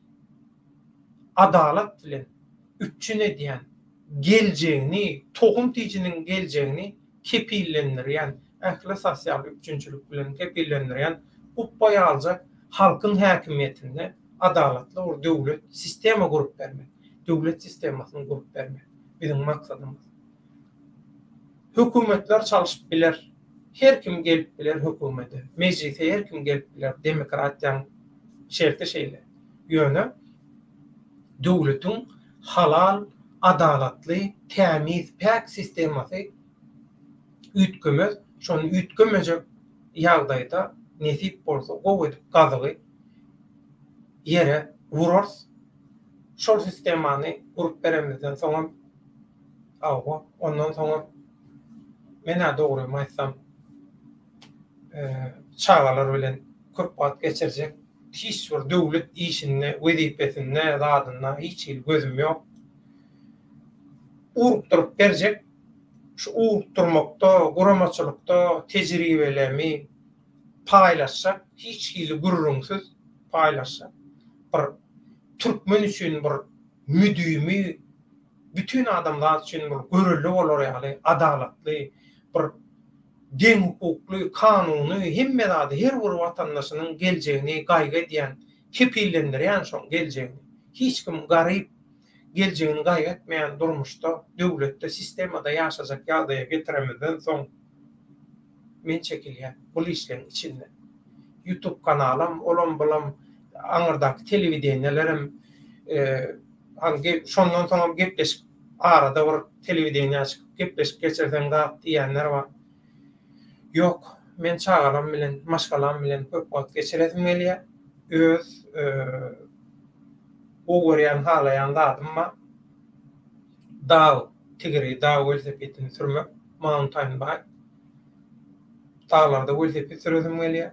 adalat bilen üpjün edýän, geljegini, tohum-tijiniň geljegini kepillendirýän, ähli sosial üpjünçilik bilen kepillendirýän gupba ýaljak halkyň häkimiýetinde adalatly bir döwlet sistema gurup bermek, döwlet sistemasyny gurup bermek biziň maksadymyz. Hökümetler çalşyp biler. Her kim gelip biler hökümete. Mejlise her kim gelip biler. Demokratiýaň şerti şeýle. Ýöne döwletiň halal, adalatly, tämiz, päk sistemasy üýtgemez. Şony üýtgemejek ýagdaýda nesip bolsa gowy edip gazygy ýere urarys. Şol sistemany gurup beremizden soňam Hawa, ondan soňam men-ä dogrymy aýtsam, çagalar bilen köp wagt geçirjek hiç bir döwlet işinde, wezipesinde, zadynda hiç hili gözüm ýok. Ugrukdyryp berjek, şu ugrukdyrmakda, guramaçylykda tejribelemi paýlaşjak, hiç hili gürrüňsiz paýlaşjak bir türkmen üçin bir müdimi bütin adamzat üçin bir görelde bolar ýaly adalatly, bir deňhukukly, kanuny, hemme zady her bir watandaşynyň geljegini gaýgy edýän, kepillendirýän şoň geljegini. Hiç kim garyp, geljegini gaýgy etmeýän durmuşda, döwletde, sistemada ýaşajak ýagdaýa getiremizden soň men çekilýän bul işleň içinden. Youtube kanalam, olam bulam, aňyrdaky telewideniýelerem Hany şondan soňam gepleşik arada bir telewideniýä çykyp gepleşik geçirseň zat diýýänler bar. Ýok, men çagalam bilen, maşgalam bilen köp wagt geçiresim gelýär. Öz gowy görýän, halaýan zadym bar. Dag tigiri, dag welosipedini sürmek, mountain bike. Daglarda welosiped süresim gelýär.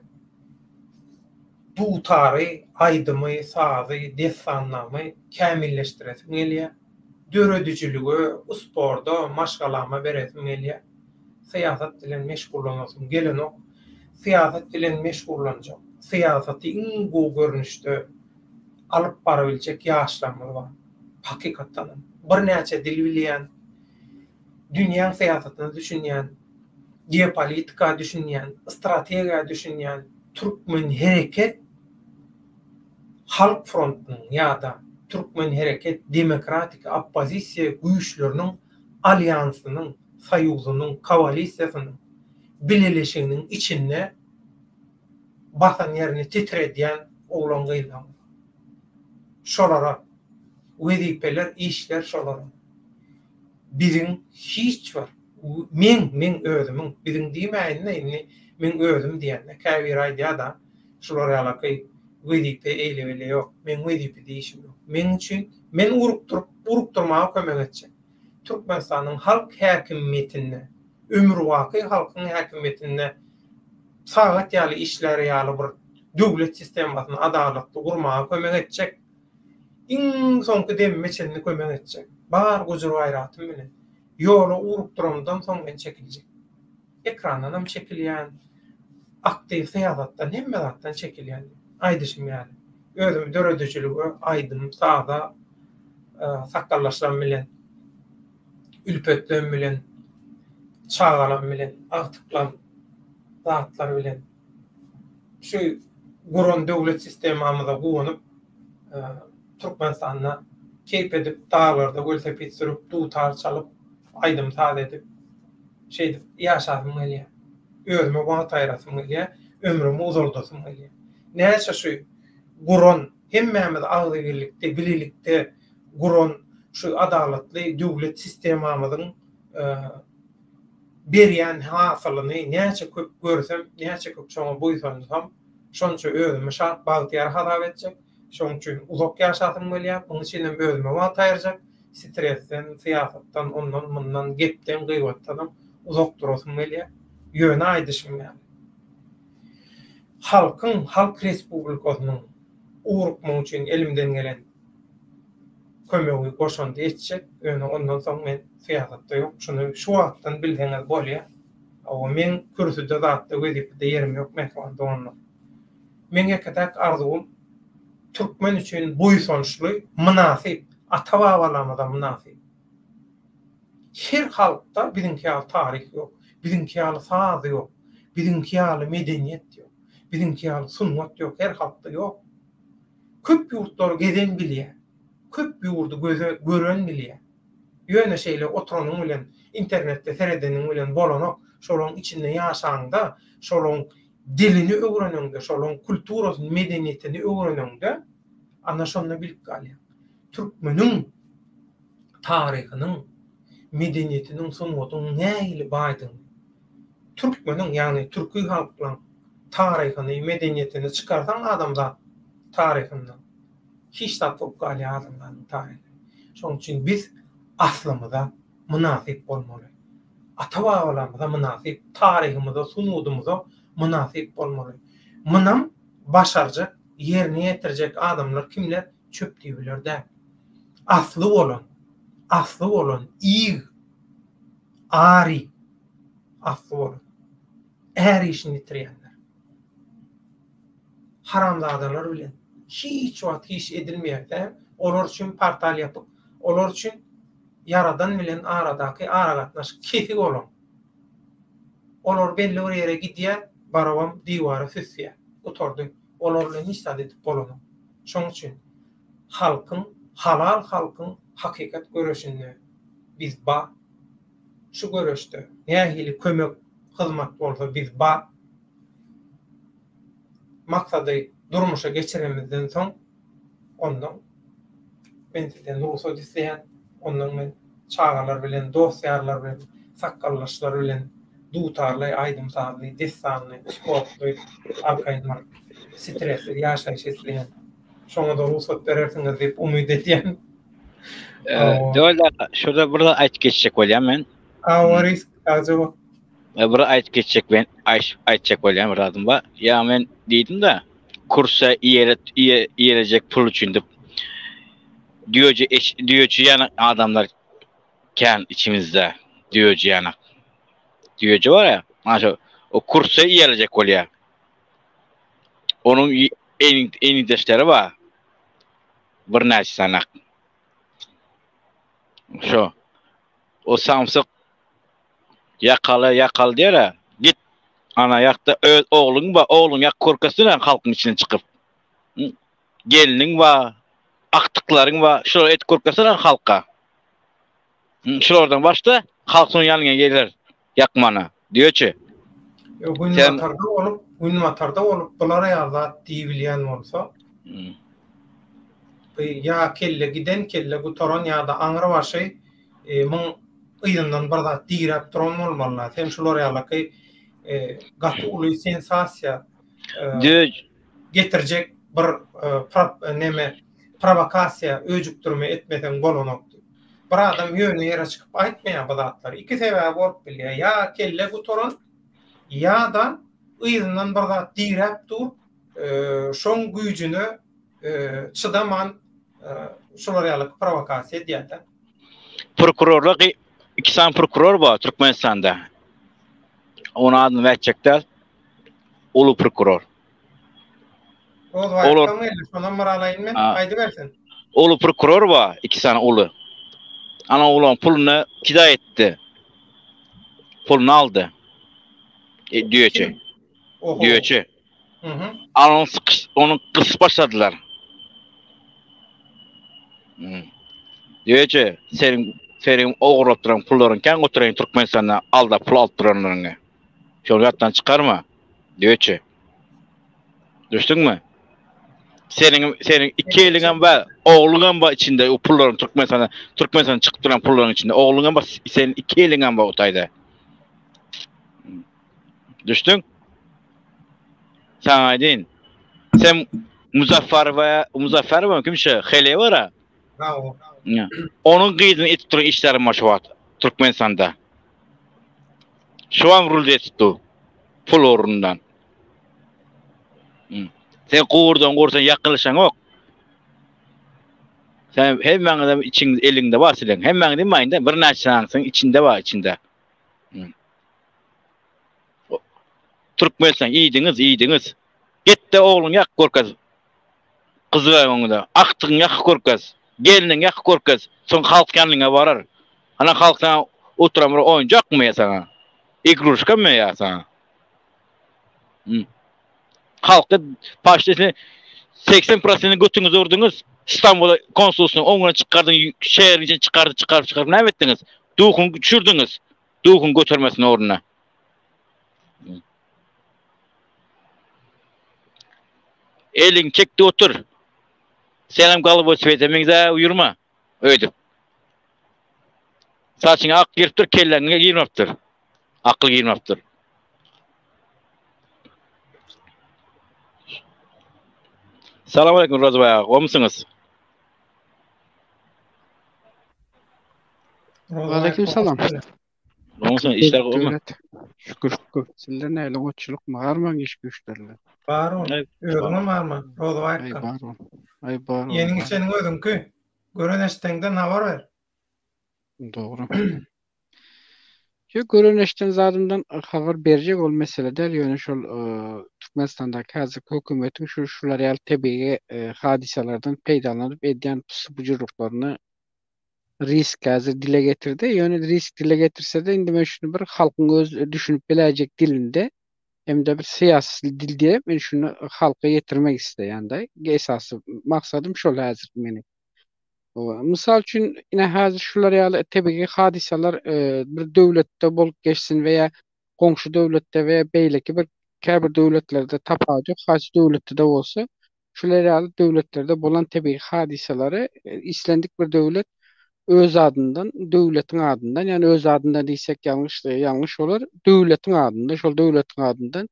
Dutary, aýdymy, sazy, dessannamy kämilleşdiresim gelýär. Döredijilige, sporda, maşgalama beresim gelýär. Syýasat bilen meşgullanasym gelenok. Syýasat bilen meşgullanjak, syýasaty iň gowy görnüşde alyp barabiljek ýaşlarymyz bar. Hakykatdanam, birnäçe dil bilýän, dünýäň syýasatyna düşünýän, geopolitika düşünýän, strategiýa düşünýän Türkmen hereket Halk frontunyň ýa-da Türkmen hereket demokratik oppozisiýa güýçleriniň alýansynyň, soýuzynyň, koalisiýasynyň, bileleşiginiň içinde basan ýerini titredýän oglan-gyzlaryň. Şolara wezipeler, işler şolara. Biziň hiç bir, meň, meň özümiň, biziň diýmäýin-de indi, meň özüm diýende, käbiri aýdýar-da, şular ýalaky wezipe eýle-beýle ýok, meň wezipede işim ýok. Meň üçin, men urukdyryp, urukdyrmaga kömek etjek. Türkmenistanyň halk häkimiýetinde, ömürbaky halkyň häkimiýetinde sagat ýaly işlär ýaly bir döwlet sistemasyny adalatly gurmaga kömek etjek. Iň soňky demime çenli kömek etjek. Bar gujur-gaýratym bilen. Ýola ugrukdyramdan soň men çekiljek. Ekrandanam çekilýän, aktiw syýasatdan, hemme zatdan çekilýän. Aýdyşym ýaly, özümi döredijilige, aýdym-saza, sakgaldaşlarym bilen, ülpetlerim bilen, çagalarym bilen, agtyklarym zatlar bilen şu guran döwlet sistemamyza guwanyp, Türkmenistanda keýp edip, daglarda welosiped sürüp, dutar çalyp, aýdym-saz edip, şeýdip ýaşasym gelýär. Özüme wagt aýyrasym gelýär, ömrümi uzaldasym gelýär. Näçe şu guran, hemmämiz agzybirlikde, bilelikde guran şu adalatly döwlet sistemamyzyň. berýän hasylyny näçe köp görsem, näçe köp şoňa buýsansam, şonça özümi şat, bagtyýar hasap etjek. Şonuň üçin uzak ýaşasym gelýär. Munuň üçin hem özüme wagt aýyrjak. Stresden, syýasatdan, ondan-mundan, gepden, gybatdanam uzak durasym gelýär. Ýöne aýdyşym ýaly, halkyň, halk respublikasynyň ugrukmagy üçin elimden gelen kömegi, goşandy etjek. Ýöne ondan soň men syýasatda ýok. Şuny şu wagtdan bilseňiz bolýar. Hawa, meň kürsüde zatda, wezipede ýerim ýok, mähriban doganlar. Meň ýeke-täk arzuwym türkmen üçin buýsançly, mynasyp, ata-babalarymyza mynasyp. Her halkda biziňki ýaly taryh ýok, biziňki ýaly saz ýok, biziňki ýaly medeniýet ýok, biziňki ýaly sungat ýok, her halkda ýok. Köp ýurtlary gezen bilýär, köp ýurdy göze gören bilýär. Ýöne şeýle oturanyň bilen, internetde seredeniň bilen bolanok, şolaryň içinde ýaşaňda, şolaryň dilini öwreneňde, şolaryň kulturasyny, medeniýetini öwreneňde, ana şonda bilip galýaň. Türkmeniň taryhynyň, medeniýetiniň, sungatynyň nähili baýdygyny, türkmeniň, ýagny türki halklaryň taryhyny, medeniýetini çykarsaň adamzat taryhyndan, hiç zat bolup galýar adamzadyň taryhy. Şonuň üçin biz aslymyza mynasyp bolmaly. Ata-babalarymyza mynasyp, taryhymyza, sungadymyza mynasyp bolmaly. Munam başarjak, ýerine ýetirjek adamlar kimler? Çöp düýbiler däl. Asly bolan, asly bolan ig, ary, asly bolan, är işini bitirýänler. Haramzadalar bilen hiç wagt iş edilmeýär däl. Olar üçin portal ýapyk. Olar üçin Ýaradan bilen aradaky aragatnaşyk kesik olaň. Olar belli bir ýere gidýär, barybam diwara süsýär. Gutardy. Olar bilen hiç zat edip bolanok. Şoň üçin halkyň, halal halkyň hakykat göreşinde biz ba. Şu göreşde nähili kömek, hyzmat bolsa biz ba. Maksady durmuşa geçirenimizden soň ondan men sizden rugsat isleýän. Ondan men çagalar bilen, dost-ýarlar bilen, sakgaldaşlar bilen dutarly, aýdym-sazly, dessanly, sportly, arkaýyn bir stressiz ýaşaýyş isleýän. Şoňa-da rugsat berersiňiz diýip umyt edýän. Döwlet aga, şurada bir zat aýdyp geçjek bolýan men. Hawa, risk, sagja bol. Bir aýdyp geçjek men, aýtjak bolýan bir zadym bar. Ýa men diýdim-de, kursa iýelejek pul üçin diýip. Düýeji düýeji ýanak adamlar kän içimizde. Düýeji ýanak. Düýeji bar ya, ana şo o kursa iýelejek bolýar. Onuň eňdeşleri bar. Birnäçe sanak. Şo. O samsyk ýakaly ýakaly diýer-ä. Git ana ýakda öz ogluň bar, ogluň ýak görkezsene halkyň içine çykyp. Gelniň bar, agtyklaryň bar, şulary edip görkezsene halka. Şulardan başda halk soň ýanyňa geler ýakmana. Diýeçi. Ýok, günbatarda bolup, günbatarda bolup bular ýaly zat diýibilýän bolsa, bu ýa kelle giden, kelle gutaran ýa-da aňry başy muň yzyndan bir zat diräp duran bolmaly. Sen şular ýalyky gaty uly sensasiýa getirjek bir neme prowokasiýa, öjükdirme etmeseň bolanok diýip. Bir adam ýöne ýere çykyp aýtmaýar bu zatlary. Iki sebäbi bolup bilýär. Ýa kelle gutaran, ýa-da yzyndan bir zat diräp dur, şoň güýjüne çydaman şular ýaly prowokasiýa edýär-de. Prokurorlar iki sany prokuror bar Türkmenistanda. Onuň adyny aýtjak däl. Uly prokuror. Olar geldi, şonam bir alaýyn men. Aýdybersin. Uly prokuror bar, iki sany uly. Ana olaryň puluny kida etdi. Puluny aldy. E, düýeçi. Düýeçi. Mhm. Ana onu sıkış, onu gysyp başladylar. Hmm. Düýeçi, seniň seniň ogurlap duran pullaryň kän götüreýin Türkmenistanda aldap pul alyp duranlaryňy. Şony ýatdan çykarma. Düýeçi. Düşdüňmi? Seniň seniň iki eliňem bar, ogluňam bar içinde o pullaryň Türkmenistanda, Türkmenistanda çykyp duran pullaryň içinde ogluňam bar, seniň iki eliňem bar o taýda. Düşdüň? Saňa aýdyn. Sen Muzaffarowa, Muzaffarowa kim şu? Heleý bar-a. Hawa. Onuň gyzyny itip duran işlerim bar şu wagt Türkmenistanda. Şu an rulde etip dur. Pul ugrundan. Sen gurdan gursan ýakylyşaňok. Sen hemmäňizem içiň eliňde bar siziň. Hemmäňiz diýmäýin-de, birnäçäňiziň içinde bar içinde. Türkmenistan iýdiňiz, iýdiňiz. Git-de ogluň ýak görkez. Gyzyň öňünde. Aktygyň ýak görkez. Gelniň ýak görkez. Soň halk ýanyňa barar. Ana halk saňa oturan bir oýunjakmy ýa saňa? Igruşkamy ýa saňa? Halka paştesini 80 prosentini götüňize urduňyz. Stambula konsulsyny oňuna çykardyň, şäheriň içine çykardy, çykaryp, çykaryp näme etdiňiz? Duhuny düşürdiňiz. Duhuny götermesini ornuna. Elin çekdi otur. Senem golowoý swete meňzä ýurma. Öýdüp. Saçyňa ak giripdir, kelläňe girmapdyr. Akyl girmapdyr. Salam aleyküm Rozbaý aga, gowmysyňyz? Aleyküm salam. Gowmysyňyz, işler gowmy? Şükür şükür. Sizler näle goççulykmy? Barmy iş güýçlerle? Bar ol. Özüňem barmy? Rozbaý aga. Aý bar ol. Aý bar ol. Ýeniň içeniň özüňki. Gören eşdeňden habar ber. Dogry. Ýok, gören eşden zadymdan habar berjek ol mesele däl, ýöne şol Türkmenistandaky häzirki hökümetiň şu şular ýaly tebigy hadysalardan peýdalanyp edýän pyssy-bujurlyklaryny risk häzir dile getirdi. Ýöne risk dile getirse-de indi men şuny bir halkyň öz düşünip biläýjek dilinde hem-de bir syýasy dilde men şuny halka ýetirmek isleýän-de. Esasy maksadym şol häzir meniň. Mysal üçin, ine häzir şular ýaly tebigy hadysalar bir döwletde bolup geçsin we ýa goňşy döwletde we ýa beýleki bir käbir döwletlerde tapawut ýok, haýsy döwletde-de bolsa, şular ýaly döwletlerde bolan tebigy hadysalary islendik bir döwlet öz adyndan, döwletiň adyndan, ýagny öz adyndan diýsek ýalňyş, ýalňyş bolar, döwletiň adyndan, şol döwletiň adyndan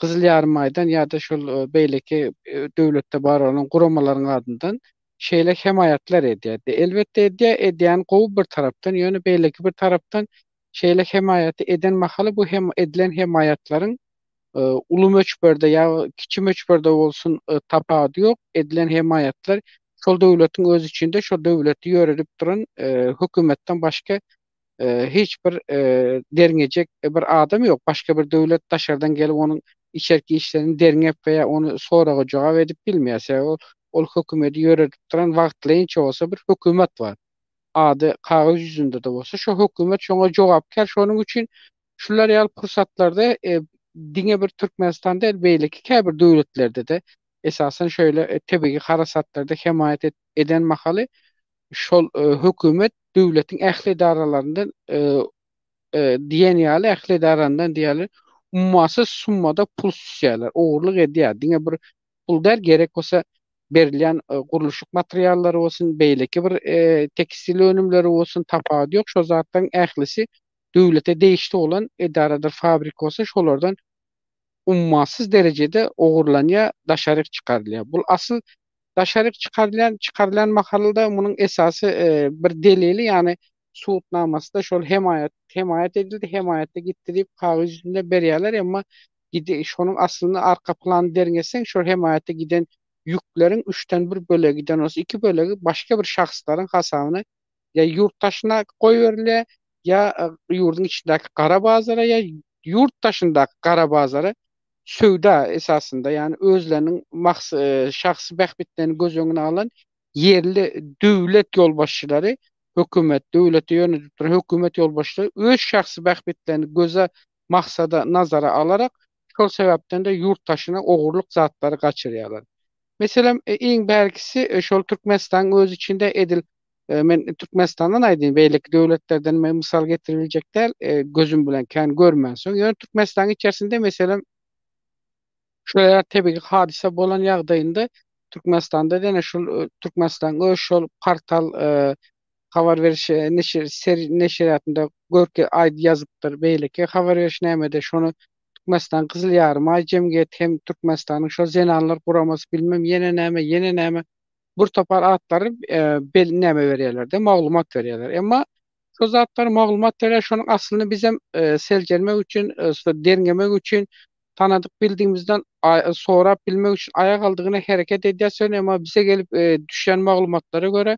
Gyzyl Ýarymaýdan ýa-da şol beýleki döwletde bar bolan guramalaryň adyndan şeýle hemaýatlar edýärdi. Elbetde edýär, edýäni gowy bir tarapdan, ýöne beýleki bir tarapdan şeýle hemaýaty eden mahaly bu hem edilen hemaýatlaryň uly möçberde ýa kiçi möçberde bolsun tapawudy ýok, edilen hemaýatlar şol döwletiň öz içinde şol döwleti ýöredip duran hökümetden başga hiç bir derňejek bir adam ýok. Başga bir döwlet daşardan gelip onuň içerki işlerini derňep we ýa ony soraga jogap edip bilmeýär. Sebäbi ol ol hökümeti ýöredip duran wagtlaýynça bolsa bir hökümet bar. Ady kagyz ýüzünde-de bolsa şo hökümet şoňa jogapkär. Şonuň üçin şular ýaly pursatlarda diňe bir Türkmenistan däl beýleki käbir döwletlerde-de esasan şeýle tebigy harasatlarda hemaýat eden mahaly şol hökümet döwletiň ähli edaralaryndan diýen ýaly ähli edaralaryndan diýeli ummasyz summada pul süsýärler, ogurlyk edýär. Diňe bir pul däl, gerek bolsa berilýän gurluşyk materiallary bolsun, beýleki bir tekstil önümleri bolsun, tapawudy ýok, şol zatlaryň ählisi döwlete degişli bolan edaradyr, fabrik bolsa şolardan ummasyz derejede ogurlanýar, daşaryk çykarylýar. Bul asyl daşaryk çykarylýan çykarylan mahalda munuň esasy bir delili, ýagny subutnamasy-da şol hemaýat hemaýat edildi, hemaýatda gitdi diýip kagyz ýüzünde berýärler, emma gide şonuň aslyny arka planyny derňeseň şol hemaýata giden ýükleriň üçden bir bölegiden bolsa iki bölegi başga bir şahslaryň hasabyna ýa ýurt daşyna goýberilýär, ýa ýurduň içindäki gara bazara, ýa ýurt daşyndaky gara bazara söwda esasynda, ýagny özleriniň mahs şahsy bähbitlerini göz öňüne alan ýerli döwlet ýolbaşçylary, hökümet, döwleti ýönedip duran hökümet ýolbaşçylary öz şahsy bähbitlerini göze, maksada, nazara alarak, şol sebäpden-de ýurt daşyna ogurlyk zatlary gaçyrýarlar. Meselem, iň bärkisi şol Türkmenistanyň öz içinde edil men Türkmenistandan aýdayyn, beýleki döwletlerden men mysal getiribiljek däl, gözüm bilen kän görmänsoň. Ýöne Türkmenistanyň içerisinde meselem şeýle tebigy hadysa bolan ýagdaýynda Türkmenistanda ýene şul Türkmenistanyň öz şol portal habar beriş neşir neşirýatynda görke aýdy ýazypdyr, beýleki habar beriş nämede şony. Türkmenistan Gyzyl Ýarymaý jemgyýeti hem Türkmenistanyň şol zenanlar guramasy bilmem ýene näme ýene näme bir topar atlary bel näme berýärler-de maglumat berýärler. Emma şo zatlar maglumat berýär şonuň aslyny bizem seljermek üçin derňemek üçin tanadyk bildigimizden sorap bilmek üçin aýak aldygyna hereket edýäs ýöne emma bize gelip düşýän maglumatlara görä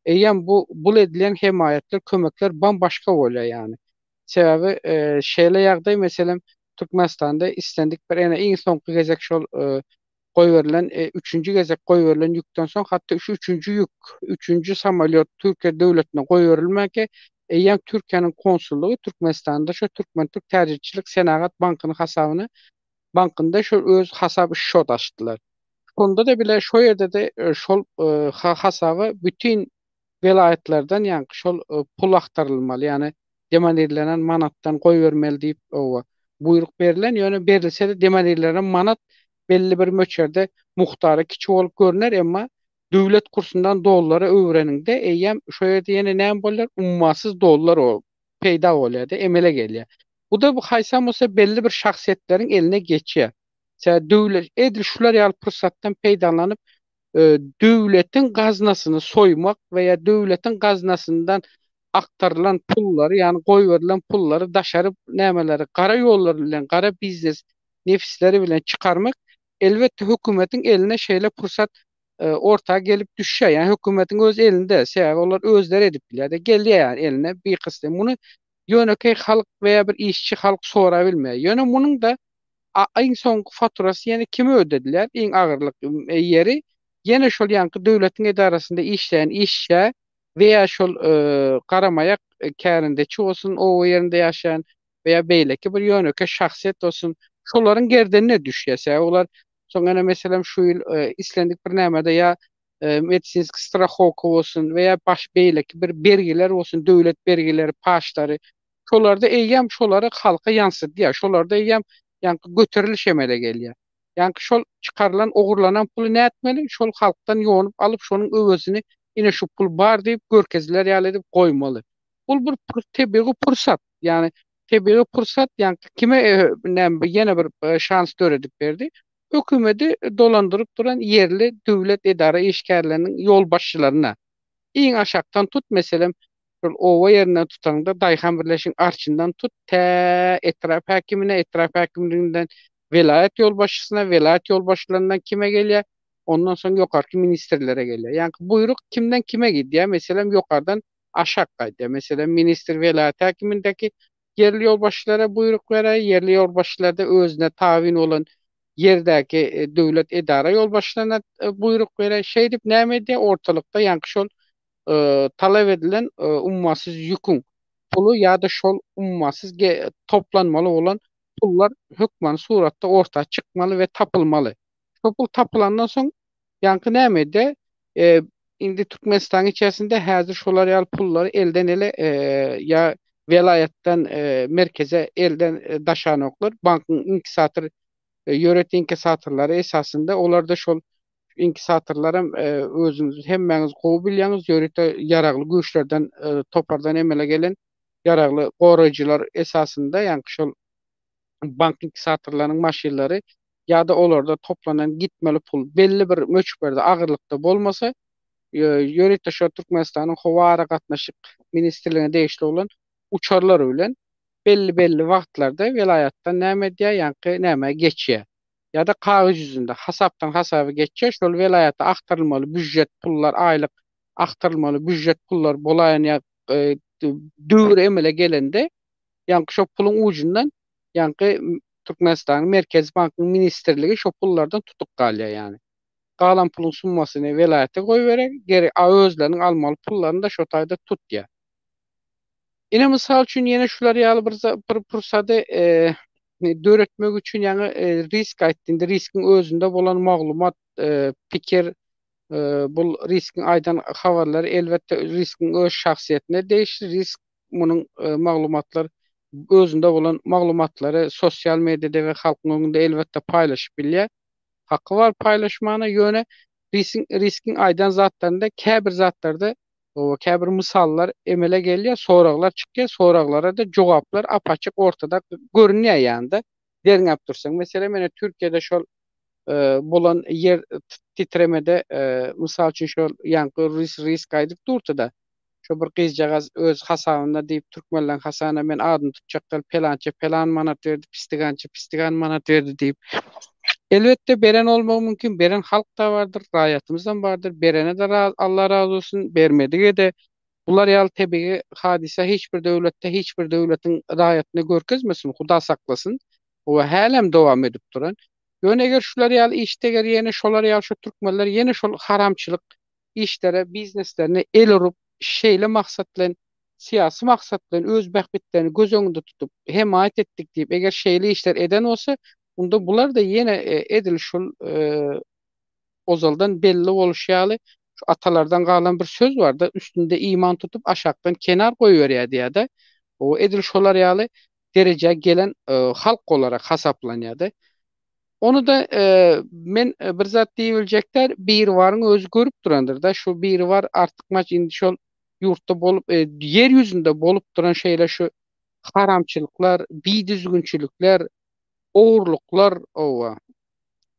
eýýäm bu bul edilen hemaýatlar kömekler bam-başga bolýar ýagny. Sebäbi şeýle ýagdaý meselem Türkmenistanda islendik bir ene iň soňky gezek şol goýberilen üçünji gezek goýberilen ýükden soň hatda şu üçünji ýük üçünji samolýot Türkiýe döwletine goýberilmänkä eýýäm Türkiýäniň konsullygy Türkmenistanda şu Türkmen-Türk täjirçilik senagat bankynyň hasabyna bankynda şol öz hasap şşot açdylar. Şonda-da bile şo ýerde-de şol hasaba bütin welaýatlardan ýaňky şol pul aktarylmaly, ýagny demonirlenen manatdan goýbermeli diýip oba buýruk berlen, ýöne berilse-de demonirlenen manat belli bir möçberde mukdary kiçi bolup görner, emma döwlet kursundan dollara öwreniňde eýýäm şo ýerde ýene näme bolýar, ummasyz dollar peýda bolýar-da, emele gelýär. Bu-da bu haýsam bolsa belli bir şahsyýetleriň eline geçýär. Sebäbi döwlet edil şular ýaly pursatdan peýdalanyp döwletiň gaznasyny soýmak we ýa döwletiň gaznasyndan aktarylan pullary, ýagny goýberilen pullary daşary nämeleri gara ýollar bilen, gara biznes nefisleri bilen çykarmak, elbetde hökümetiň eline şeýle pursat orta gelip düşýär. Ýagny hökümetiň öz elinde, sebäbi olar özleri edip bilýär-de, gelýär ýagny eline bir gysym. Muny ýönekeý halk we ýa bir işçi halk sorabilmeýär. Ýöne munuň-da iň soňky faturasy ýene kime ödedilýär? Iň agyrlyk ýeri ýene şol ýaňky döwletiň edarasynda işleýän işçä we ýa şol garamaýak kärendeçi bolsun, oba ýerinde ýaşaýan we ýa beýleki bir ýönekeý şahsyýet bolsun, şolaryň gerdenine düşýär. Sebäbi olar soň ýene meselem şu ýyl islendik bir nämede ýa medisinski strahowka bolsun we ýa baş beýleki bir bergiler bolsun, döwlet bergileri, paçlary Şolarda eýýäm şolary halka ýansydýar. Şolarda eýýäm ýaňky göteriliş emele gelýär. Ýaňky şol çykarylan, ogurlanan puly nätmeli? Şol halkdan ýonup alyp, şonuň öwezini ine şu pul bar diýip görkeziler ýaly edip goýmaly. Bul bir tebigy pursat. Ýagny tebigy pursat ýaňky kime näme ýene bir şans döredip berdi? Hökümeti dolandyryp duran ýerli döwlet edara işgärleriniň ýolbaşçylaryna. Iň aşakdan tut meselem Şol oba ýerinden tutaňda daýhan birleşigiň arçyndan tut, tä etrap häkimine, etrap häkimliginden welaýat ýolbaşçysyna, welaýat ýolbaşçylaryndan kime gelýär, ondan soň ýokarky ministrlere gelýär. Ýaňky buýruk kimden kime gidýär, meselem, ýokardan aşak gaýdýar. Meselem, ministr welaýat häkimindäki ýerli ýolbaşçylara buýruk berýär, ýerli ýolbaşçylar-da özüne tabyn bolan ýerdäki döwlet edara ýolbaşçylaryna buýruk berýär. Şeýdip näme edýär, ortalykda ýaňky şol talap edilen ummasyz ýüküň puly ýa-da şol ummasyz toplanmaly bolan pullar hökmany suratda orta çykmaly we tapylmaly. Şol pul tapylandan soň ýaňky näme edýär? Indi Türkmenistanyň içerisinde häzir şolar ýaly pullary elden ele ýa welaýatdan merkeze elden daşanoklar. Bankyň inkisator ýörite inkasatorlary esasynda olarda şol Inkisatorlaram özüňiz hemmäňiz gowy bilýäňiz, ýörite ýaragly güýçlerden topardan emele gelen ýaragly goraýjylar esasynda, ýaňky şol bank inkisatorlarynyň maşynlary ýa-da olarda toplanan gitmeli pul belli bir möçberde agyrlykda bolmasa, ýörite şol Türkmenistanyň Howa aragatnaşyk ministrligine degişli bolan uçarlar bilen belli-belli wagtlarda welaýatdan näme edýär, ýaňky nämä geçýär. ýa-da kagyz ýüzünde hasapdan hasaba geçýär, şol welaýata aktarylmaly býujet pullar, aýlyk aktarylmaly býujet pullar bolaýan ýa döwür emele gelende, ýaňky şo puluň ujundan ýaňky Türkmenistanyň Merkezi bankynyň ministrligi şo pullardan tutup galýar ýagny. Galan puluň summasyny welaýata goýberýär, geri özleriniň almaly pullaryny-da şo taýda tutýar. Ine mysal üçin ýene şular ýaly bir bir pursady döretmek üçin ýaňy risk aýtdy. Indi riskiň özünde bolan maglumat, pikir, bul riskiň aýdan habarlary elbetde riskiň öz şahsyýetine degişli. Risk munuň maglumatlar özünde bolan maglumatlary sosial mediada we halkyň öňünde elbetde paýlaşyp bilýär. Haky bar paýlaşmana, ýöne riskiň riskiň aýdan zatlarynda käbir zatlarda Hawa, käbir mysallar emele gelýär, soraglar çykýar, soraglara-da jogaplar ap-açyk ortada görünýär ýa-da. Derňäp dursaň, meselem, ene Türkiýede şol bolan ýer titremede, mysal üçin, şol ýaňky risk aýdyp durdy-da, şo bir gyzjagaz öz hasabynda diýip, türkmenleň hasabyna men adyny tutjak däl, pelança pelan manat berdi, pistigança pistigan manat berdi diýip. Elbetde, beren bolmagy mümkin, beren halk-da bardyr, raýatymyzam bardyr, berene-de Allah razy bolsun, bermedige-de Bular ýaly tebigy hadysa hiç bir döwletde hiç bir döwletiň raýatyna görkezmesin Huda saklasyn we hälem dowam edip duran. Ýöne eger şular ýaly işde eger ýene şolar ýaly şu türkmenler ýene şol haramçylyk işlere bizneslerine el urup şeýle maksat bilen syýasy maksat bilen öz bähbitlerini göz öňünde tutup hemaýat etdik diýip eger şeýle işler eden bolsa onda bular-da ýene edil şul ozaldan belli boluşy ýaly, şu atalardan galan bir söz bar-da, üstünde iman tutup, aşakdan kenar goýberýär diýýär-de. O edil şolar ýaly derejä gelen halk olarak hasaplanýar-da. Ony-da men bir zat diýip biljek däl, Biribaryň özi görüp durandyr-da. Şu Biribar artykmaç indi şol ýurtda bolup, ýer ýüzünde bolup duran şeýle şu haramçylyklar, bidüzgünçilikler, ogurlyklar, owa,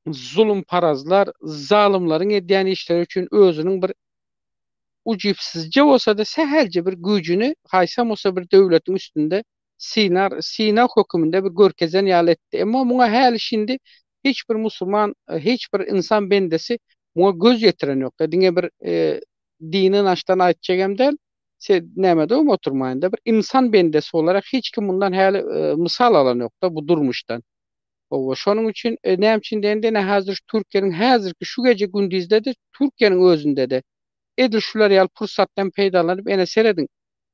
zulumparazlar, zalymlaryň edýän işleri üçin özüniň bir ujypsyzja bolsa-da sähelje bir güýjüni haýsam bolsa bir döwletiň üstünde synar, synag höküminde bir görkezen ýaly etdi. Emma muňa häli-şindi hiç bir musulman, hiç bir ynsan bendesi muňa göz ýetiren ýok. Diňe bir dini ynançdan aýtjak hem däl, nämede oturmaýyn-da, bir ynsan bendesi olarak hiç kim mundan häli mysal alan ýok-da bu durmuşdan. Hawa, şonuň üçin, näme üçin diýende, ine, häzir şu Türkiýäniň häzirki şu gije-gündizde-de Türkiýäniň özünde-de edil şular ýaly pursatdan peýdalanyp, ene serediň,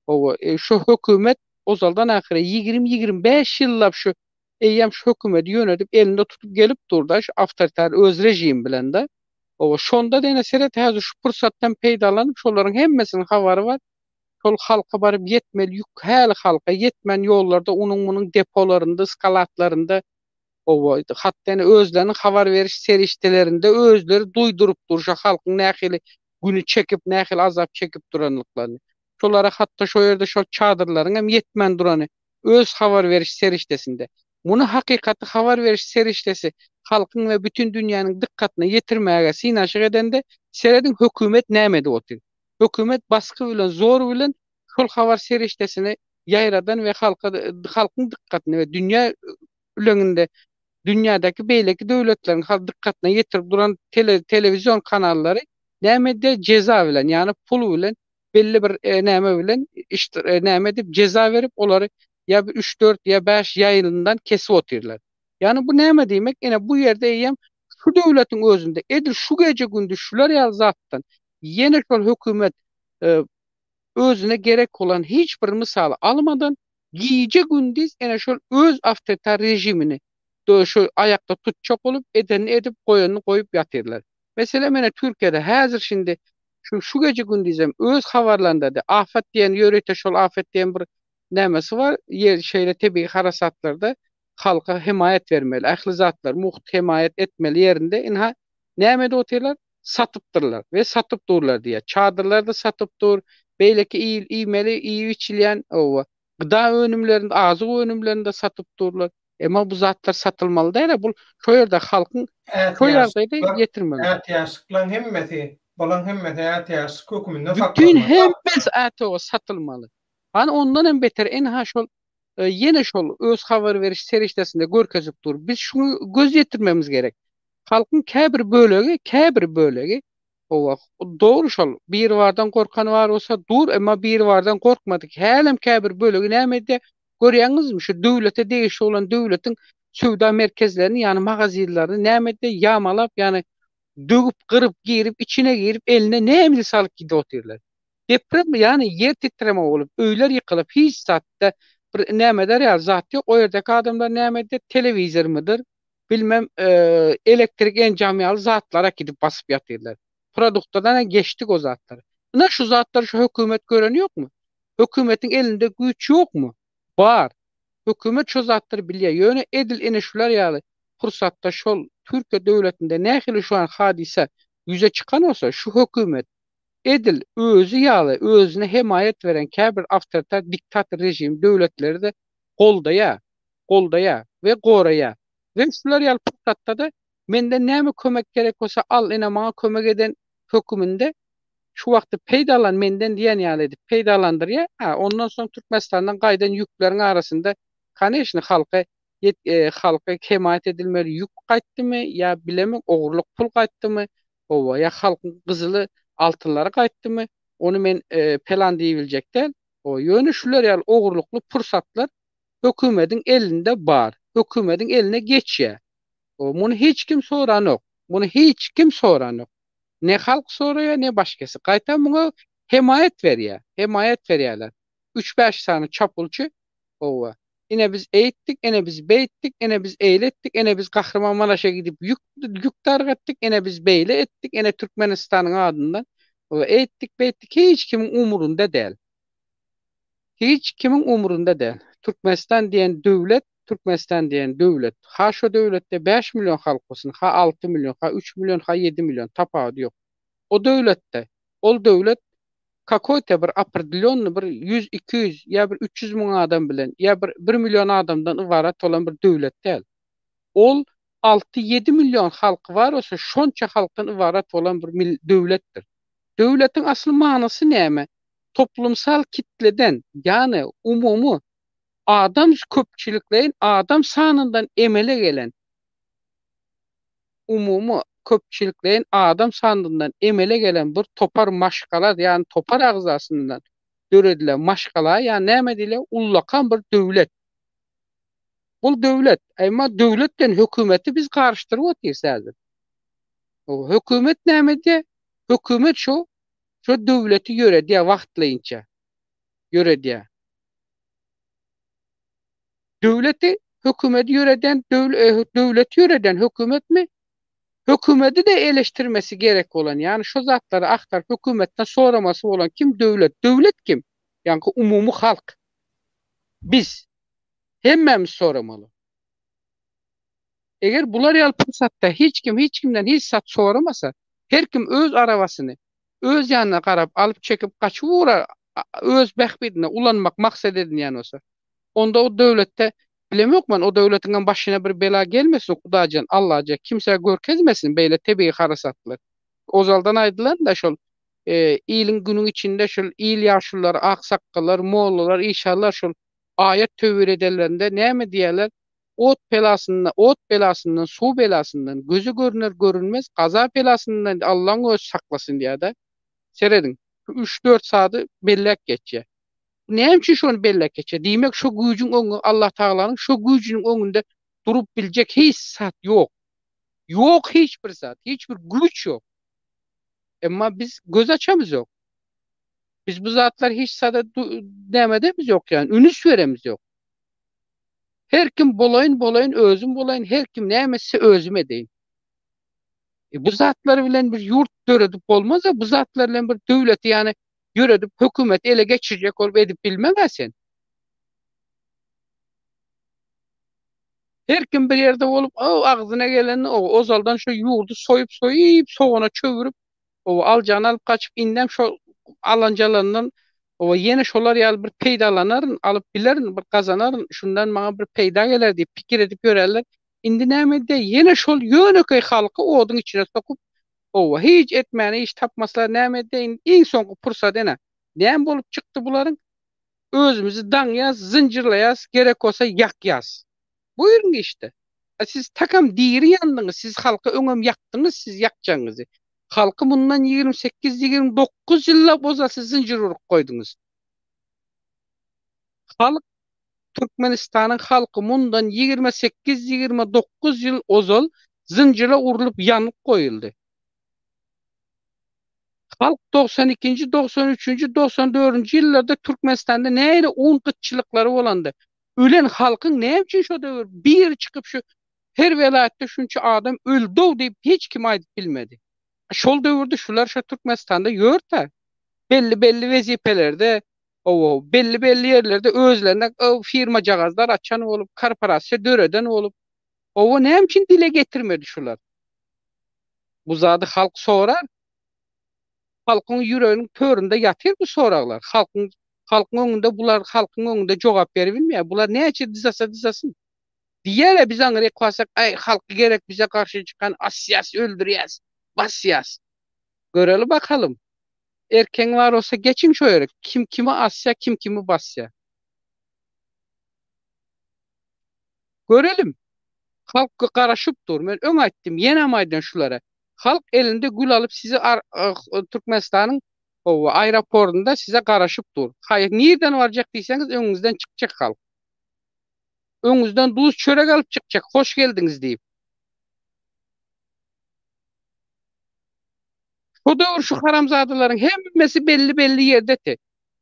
hawa, şu hökümet ozaldan ahyry 20-25 ýyllap şu eýýäm şu hökümeti ýönedip, elinde tutup gelip dur-da, şu awtoritar öz režimi bilen-de. Hawa, şonda-da ene seret, häzir şu pursatdan peýdalanyp, şolaryň hemmesiniň habary bar. Şol halka baryp ýetmeli ýük häli halka ýetmän ýollarda onuň-munuň depolarynda, skalatlarynda, hawa, hatda ene özleriniň habar beriş serişdelerinde özleri duýduryp dur şo halkyň nähili güni çekip, nähili azap çekip duranlyklaryny. Şolara hatda şo ýerde şol çadyrlaryň hem ýetmän durany öz habar beriş serişdesinde. Muny hakykaty habar beriş serişdesi halkyň we bütin dünýäniň dykgatyna ýetirmäge synanyşyk edende, serediň hökümet näme edip otyr. Hökümet basgy bilen, zor bilen şol habar serişdesini ýaýradan we halka halkyň dykgatyna we dünýä üleňinde dünýädäki beýleki döwletleriň halk dykgatyna ýetirip duran tele telewizion kanallary näme edýär jeza bilen ýagny pul bilen belli bir näme bilen näme edip jeza berip olary ýa bir üç dört ýa bäş ýaýlymdan kesip otyrlar. Ýagny bu näme diýmek ine bu ýerde eýýäm şu döwletiň özünde edil şu gije gündiz şular ýaly zatdan ýene şol hökümet özüne gerek bolan hiç bir mysaly almadan gije-gündiz ene şol öz awtoritar režimini şu aýakda tutjak bolup edenini edip goýanyny goýup ýatyrlar. Meselem ene Türkiýede häzir şindi şu şu gije-gündizem öz habarlarynda-da afat diýen ýörite şol afat diýen bir nämesi bar ýer şeýle tebigy harasatlarda halka hemaýat bermeli ähli zatlar mugt hemaýat etmeli ýerinde ynha näme edip otyrlar satypdyrlar we satyp durlar diýýär. Çadyrlar-da satyp dur, beýleki iýmeli, iýip-içilýän, oba, gda önümlerini, azyk önümlerini-de satyp durlar. Emma bu zatlar satylmaly däl-ä, bul şo ýerde halkyň şo ýagdaýda ýetirmeli. Ätiýaçlyklaryň hemmesi, bularyň hemmesi ätiýaçlyk höküminde saklanmaly. Bütin hemmesi ätiýaç satylmaly. Hany ondan hem beter, ynha şol ýene şol öz habar beriş serişdesinde görkezip dur. Biz şuňa göz ýetirmemiz gerek. Halkyň käbir bölegi, käbir bölegi, hawa, dogry şol, Biribardan gorkan bar bolsa, dur, emma Biribardan gorkmadyk, hälem käbir bölegi näme edýär, görýäňizmi, şu döwlete degişli bolan döwletiň söwda merkezlerini, ýagny magazinlerini näme edýär, ýamalap, ýagny döwüp, gyryp, girip, içine girip, eline näme ilse alyp gidip otyrlar. Deprem, ýagny ýer titreme bolup, öýler ýykylyp, hiç zatda bir näme eder ýaly zat ýok, o ýerdäki adamlar näme edýär, telewizormydyr, bilmem elektrik enjam ýaly zatlara gidip basyp ýatyrlar. Produktadan geçdik o zatlary. Ine şu zatlary şu hökümet göreni ýokmy? Hökümetiň elinde güýç ýokmy? Bar. Hökümet şu zatlary bilýär. Ýöne edil ine şular ýaly pursatda şol Türkiýe döwletinde nähili şu an hadysa ýüze çykan bolsa şu hökümet edil özi ýaly özüne hemaýat beren käbir awtoritar diktator režim döwletleri-de goldaýar. goldaýar we goraýar. We şular ýaly pursatda-da menden näme kömek gerek bolsa al ine maňa kömek eden höküminde şu wagty peýdalan menden diýen ýaly edip peýdalandyrýar. A ondan soň Türkmenistandan gaýdan ýükleriň arasynda koneçny halka halka hemaýat edilmeli ýük gaýtdymy ýa bilemok ogurlyk pul gaýtdymy howwa ýa halkyň gyzyly altynlary gaýtdymy ony men pelan diýibiljek däl. Howwa ýöne şular ýaly ogurlykly pursatlar hökümediň elinde bar. Hökümediň eline geçýär. Howwa muny hiç kim soranok. Muny hiç kim soranok. Ne halk soraýar, ne başgasy. Gaýta muňa hemaýat berýär. Hemaýat berýärler. Üç-bäş sany çapulçy, howwa, ine biz eýtdik, ine biz beýtdik, ine biz eýle etdik, ine biz Kahramanmaraşa gidip ýük ýük dargatdyk, ine biz beýle etdik, ine Türkmenistanyň adyndan, howwa, eýtdik, beýtdik, hiç kimiň umurynda däl. Hiç kimiň umrunda däl. Türkmenistan diýen döwlet, Türkmenistan diýen döwlet. Ha şo döwletde 5 million halk bolsun, ha 6 million, ha 3 million, ha 7 million, tapawudy ýok. O döwletde, ol döwlet kakoýta bir opredlýonnyý bir 100, 200 ýa bir 300 müň adam bilen ýa bir bir million adamdan ybarat bolan bir döwlet däl. Ol 6-7 million halky bar bolsa şonça halkdan ybarat bolan bir döwletdir. Döwletiň asyl manysy näme? Toplumsal kitleden, ýagny umumy adam köpçülikleýin adam sanyndan emele gelen umumy köpçülikleýin adam sanyndan emele gelen bir topar maşgala, ýagny topar agzasyndan döredilen maşgala, ýagny näme diýilýär, ullakan bir döwlet. Bul döwlet. Emma döwlet bilen hökümeti biz garyşdyryp otyrys häzir. Hökümet näme edýär? Hökümet şo şo döwleti ýöredýär wagtlaýynça. Ýöredýär. Döwleti, hökümeti ýöreden, e, döwleti ýöreden hökümetmi? Hökümeti-de eleştirmesi gerek bolan, ýagny şo zatlary agtaryp hökümetden soramasy bolan kim döwlet? Döwlet kim? Ýaňky umumy halk. Biz. Hemmämiz soramaly. Eger bular ýaly pursatda hiç kim hiç kimden hiç zat soramasa, her kim öz arabasyny öz ýanyna garap alyp çekip gaçyp ugrar öz bähbidine ulanmak maksat edinýän bolsa, onda o döwletde bilemok men o döwletiňem başyna bir bela gelmesin Hudajan Allaja kimsä görkezmesin beýle tebigy harasatlar. Ozaldan aýdylan-da şol iliň günüň içinde şol il ýaşululary aksakgallar mollalar işanlar şol aýat töwir edenlerinde näme diýýärler Ot belasyndan, ot belasyndan, suw belasyndan, göze görüner görünmez gaza belasyndan Allaň özi saklasyn diýýär-de. Serediň, şu üç-dört zady belläp geçýär. Näme üçin şony belläp geçýär? Diýmek, şo güýjüň öňi Allatagalanyň şo güýjüniň öňünde durup biljek hiç zat ýok. Ýok hiç bir zat, hiç bir güýç ýok. Emma biz göz açamyzok. Biz bu zatlar hiç zada näme edemiz ýok ýani, ünüs beremiz ýok. Her kim bolaýyn bolaýyn özüm bolaýyn her kim näme etse özüm edeýin. E, bu zatlar bilen bir ýurt döredip bolmaz bu zatlar bilen bir döwleti ýany ýöredip hökümeti ele geçirjek bolup edip bilmeň sen. Her kim bir ýerde bolup, o agzyna gelenini o ozaldan şu ýurdy soýup soýup sogana çöwürip O aljagyny alyp gaçyp indem şo alanjalaryndan o ýene şolar ýaly bir peýdalanaryn, alyp bilerin, bir gazanaryn, şundan maňa bir peýda geler diýip pikir edip ýörärler. Indi näme edýär? Ýene şol ýönekeý halky oduň içine sokup, owa, hiç etmäne iş tapmasalar näme edýär? Indi iň soňky pursat ene. Näme bolup çykdy bularyň? Özümizi daňýas, zynjyrlaýas, gerek bolsa ýakýas. Buýruň işte. A siz takam diri ýandyňyz, siz halky öňem ýakdyňyz, siz ýakjagyňyzy. Halky mundan 28, 29 ýyllap ozal siz zynjyr urup goýduňyz. Halk Türkmenistanyň halky mundan 28, 29 ýyl ozal zynjyra urlup ýanyp goýuldy. Halk 92-nji, 93-nji, 94-nji ýyllarda Türkmenistanda nähili un gytçylyklary bolanda, Ölen halkyň näme üçin şo döwür biri çykyp şu her welaýatda şunça adam öldow diýip hiç kim aýdyp bilmedi. Şol döwürde şular şo Türkmenistanda ýörtä. Belli belli wezipelerde owo belli belli ýerlerde özlerine firmajagazlar açan bolup korporasiýa döreden bolup owo näme üçin dile getirmedi şular. Bu zady halk sorar. Halkyň ýüreginiň töründe ýatyr bu soraglar. Halkyň halkyň öňünde bular halkyň öňünde jogap beribilmeýär. Bular näçe dyzasa dyzasyn. Diýýär-ä biz aňryk barsak, aý halk gerek bize garşy çykan asýas, öldürýäs, basýas. Göreli bakalym. Erkeň bar bolsa geçiň şo ýere. Kim kimi asýa, kim kimi basýa. Görelim. Halk garaşyp dur. Men öň aýtdym, ýenem aýdýan şulara. Halk elinde gül alyp sizi Türkmenistanyň howwa aeroportynda size garaşyp dur. Haý nirden barjak diýseňiz öňüňizden çykjak halk. Öňüňizden duz çörek alyp çykjak hoş geldiňiz diýip. Şo döwür şu haramzadalaryň hemmesi belli belli ýerdeti.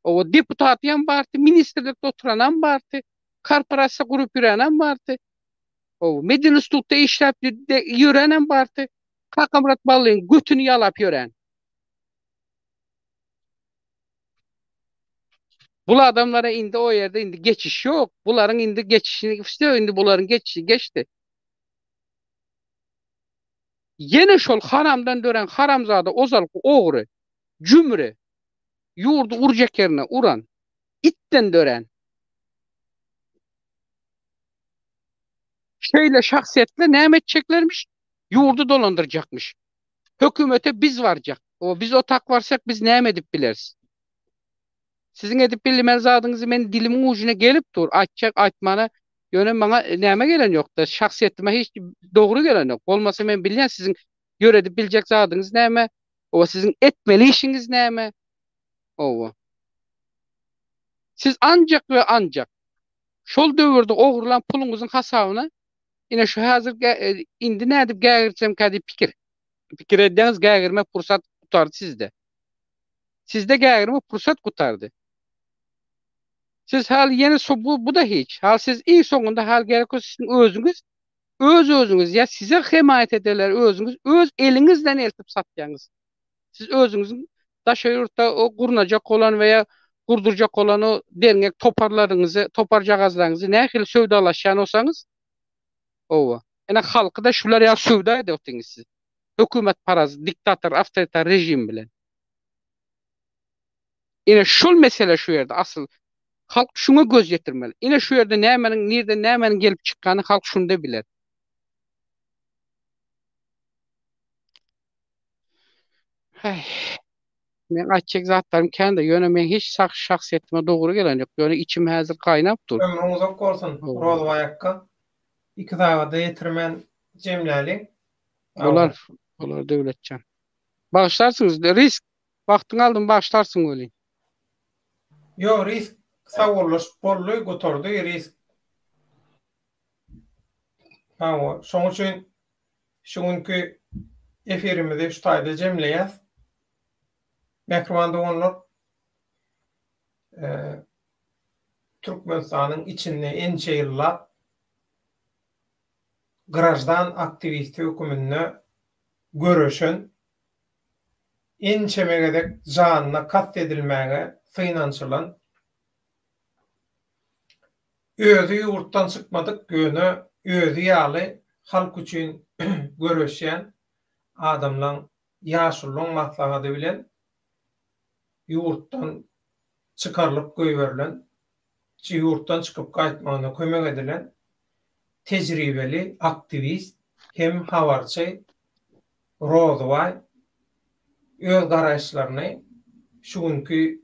Owa deputatyam bardy, ministrlikde oturanam bardy, korporasiýa gurup ýörenem bardy. Owa medinstitutda işläp ýörenem bardy. Kakamyrat Ballyň götüni ýalap ýören. Bul adamlara indi o ýerde indi geçiş ýok. Bularyň indi geçişini wsýo indi bularyň geçişi geçdi. Ýene şol haramdan dörän haramzada ozalky ogry, jümri, ýurdy urjak ýerine uran, itden dörän. Şeýle şahsyýetler näme etjeklermiş? Ýurdy dolandyrjakmyş. Hökümete biz barjak. O biz otak barsak biz näme edip bileris? Siziň edip bilmeli zadyňyzy men dilimiň ujuna gelip dur. Aýtjak aýtmana ýöne maňa näme gelen ýokda şahsyýetime hiç dogry gelen ýok. Bolmasa men bilýän siziň ýöredip biljek zadyňyz näme? Owa siziň etmeli işiňiz näme? Owa. Siz anjak we anjak şol döwürde ogurlan puluňyzyň hasabyna ine şu häzir indi nädip gägirsemkä diýip pikir pikir edýäňiz gägirme pursat gutardy sizde. Sizde gägirme pursat gutardy. Siz hal ýene so bu, bu da hiç. Hal siz iň soňunda hal gerek bolsa siziň özüňiz öz özüňiz ýa size hemaýat ederler özüňiz öz eliňizden eltip satýaňyz. Siz özüňiziň daşary ýurtda o gurnajak bolan we ýa gurdurjak bolan o derňek toparlaryňyzy, toparjagazlaryňyzy nähili söwdalaşýan bolsaňyz, owa. Ine halky-da şular ýaly söwda edip otyrňyz siz. Hökümetparaz, diktator, awtoritar režim bilen. Ine şol mesele şu ýerde asyl. Halk şuňa göz ýetirmeli. Ine şu ýerde nämeniň, nirden nämeniň gelip çykýanyny halk şunda biler. Häý. Men aýtjak zatlarym kän-de, ýöne men hiç şahsyýetime dogry gelen ýok. Ýöne içim häzir gaýnap dur. Ömrüň uzak bolsun, Rozbaý akga. Iki sagada ýetirmän jemläliň. Bolar, bolar Döwletjan. Bagyşlarsyňyz, risk, wagtyňy aldym, bagyşlarsyň welin. Ýok, risk sagbollaşyp boldy, gutardy risk. Hawa, şoň üçin şu günki efirimizi şu taýda jemleýäs. Mähriban doganlar, Türkmenistanyň içinde ençe ýyllap graždan aktiwisti höküminde göreşen, ençeme gezek janyna kast edilmäge synanyşylan, özi ýurtdan çykmadyk, ýöne özi ýaly halk üçin göreşýän adamlaň, ýaşulylaň maslahady bilen ýurtdan çykarylyp goýberilen, ýurtdan çykyp gaýtmagyna kömek edilen tejribeli aktiwist hem habarçy Rozybaý öz garaýyşlaryny şu günki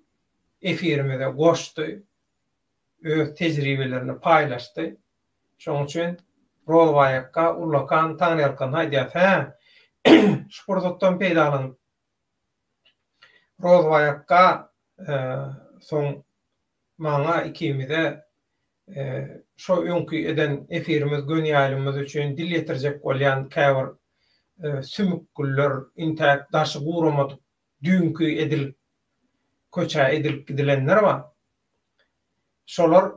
efirimize goşdy, öz tejribelerini paýlaşdy. Şonuň üçin Rozybaý akga ullakan taňryýalkasyn aýdýas. Hä, şu pursatdan peýdalanyp, Rozbaý akga soň maňa ikimize şo öňki eden efirimiz göni ýaýlymymyz üçin dil ýetirjek bolýan käbir sümükgüller intäk daşy guramadyk düýnki edilip köçä edilip gidilenler bar. Şolar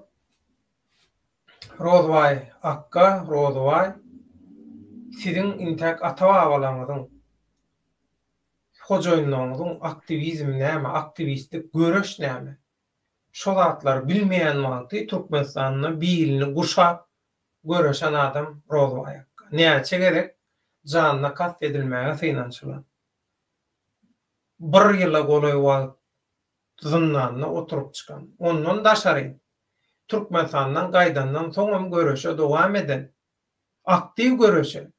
Rozbaý akga, Rozbaý siziň intäk ata-babalaryňyzyň Hojaýynlaryňyzyň aktiwizm näme, aktiwistlik göreş näme? Şo zatlary bilmeýän wagty Türkmenistanda bilini guşap göreşen adam Rozbaý akga. Näçe gezek janyna kast edilmäge synanyşylan. Bir ýyla golaý wagt zyndanda oturyp çykan. Ondan daşary. Türkmenistandan gaýdandan soňam göreşe dowam eden, aktiw göreşe,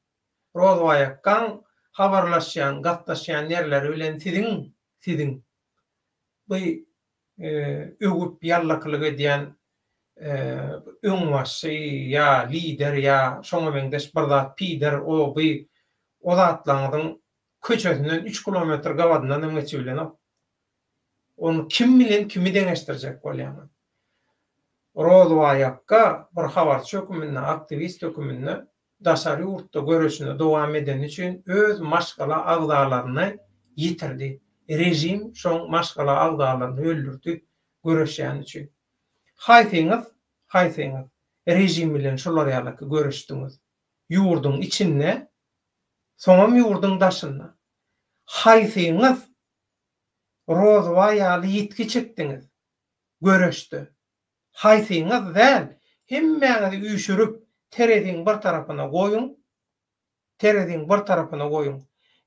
Rozbaýakgaň habarlaşýan, gatnaşýan ýerleri bilen siziň, siziň bu öwüp ýallakylyk edýän öňbaşçy ýa lider ýa şoňa meňzeş bir zat pider o bu o zatlaryňyzyň köçesinden üç kilometr gabadyndan hem geçibilenok. Ony kim bilen kimi deňeşdirjek bolýaňyz? Rozbaýakga bir habarçy höküminde, aktiwist höküminde daşary ýurtda göreşini dowam edeni üçin öz maşgala agzalaryny ýitirdi. Režim şoň maşgala agzalaryny öldürdi göreşýäni üçin. Haýsyňyz, haýsyňyz režim bilen şular ýalaky göreşdiňiz? Ýurduň içinde, soňam ýurduň daşynda. Haýsyňyz Rozbaý ýaly ýitgi çekdiňiz göreşde? Haýsyňyz däl, hemmäňizi üýşürip, tereziň bir tarapyna goýuň, tereziň bir tarapyna goýuň.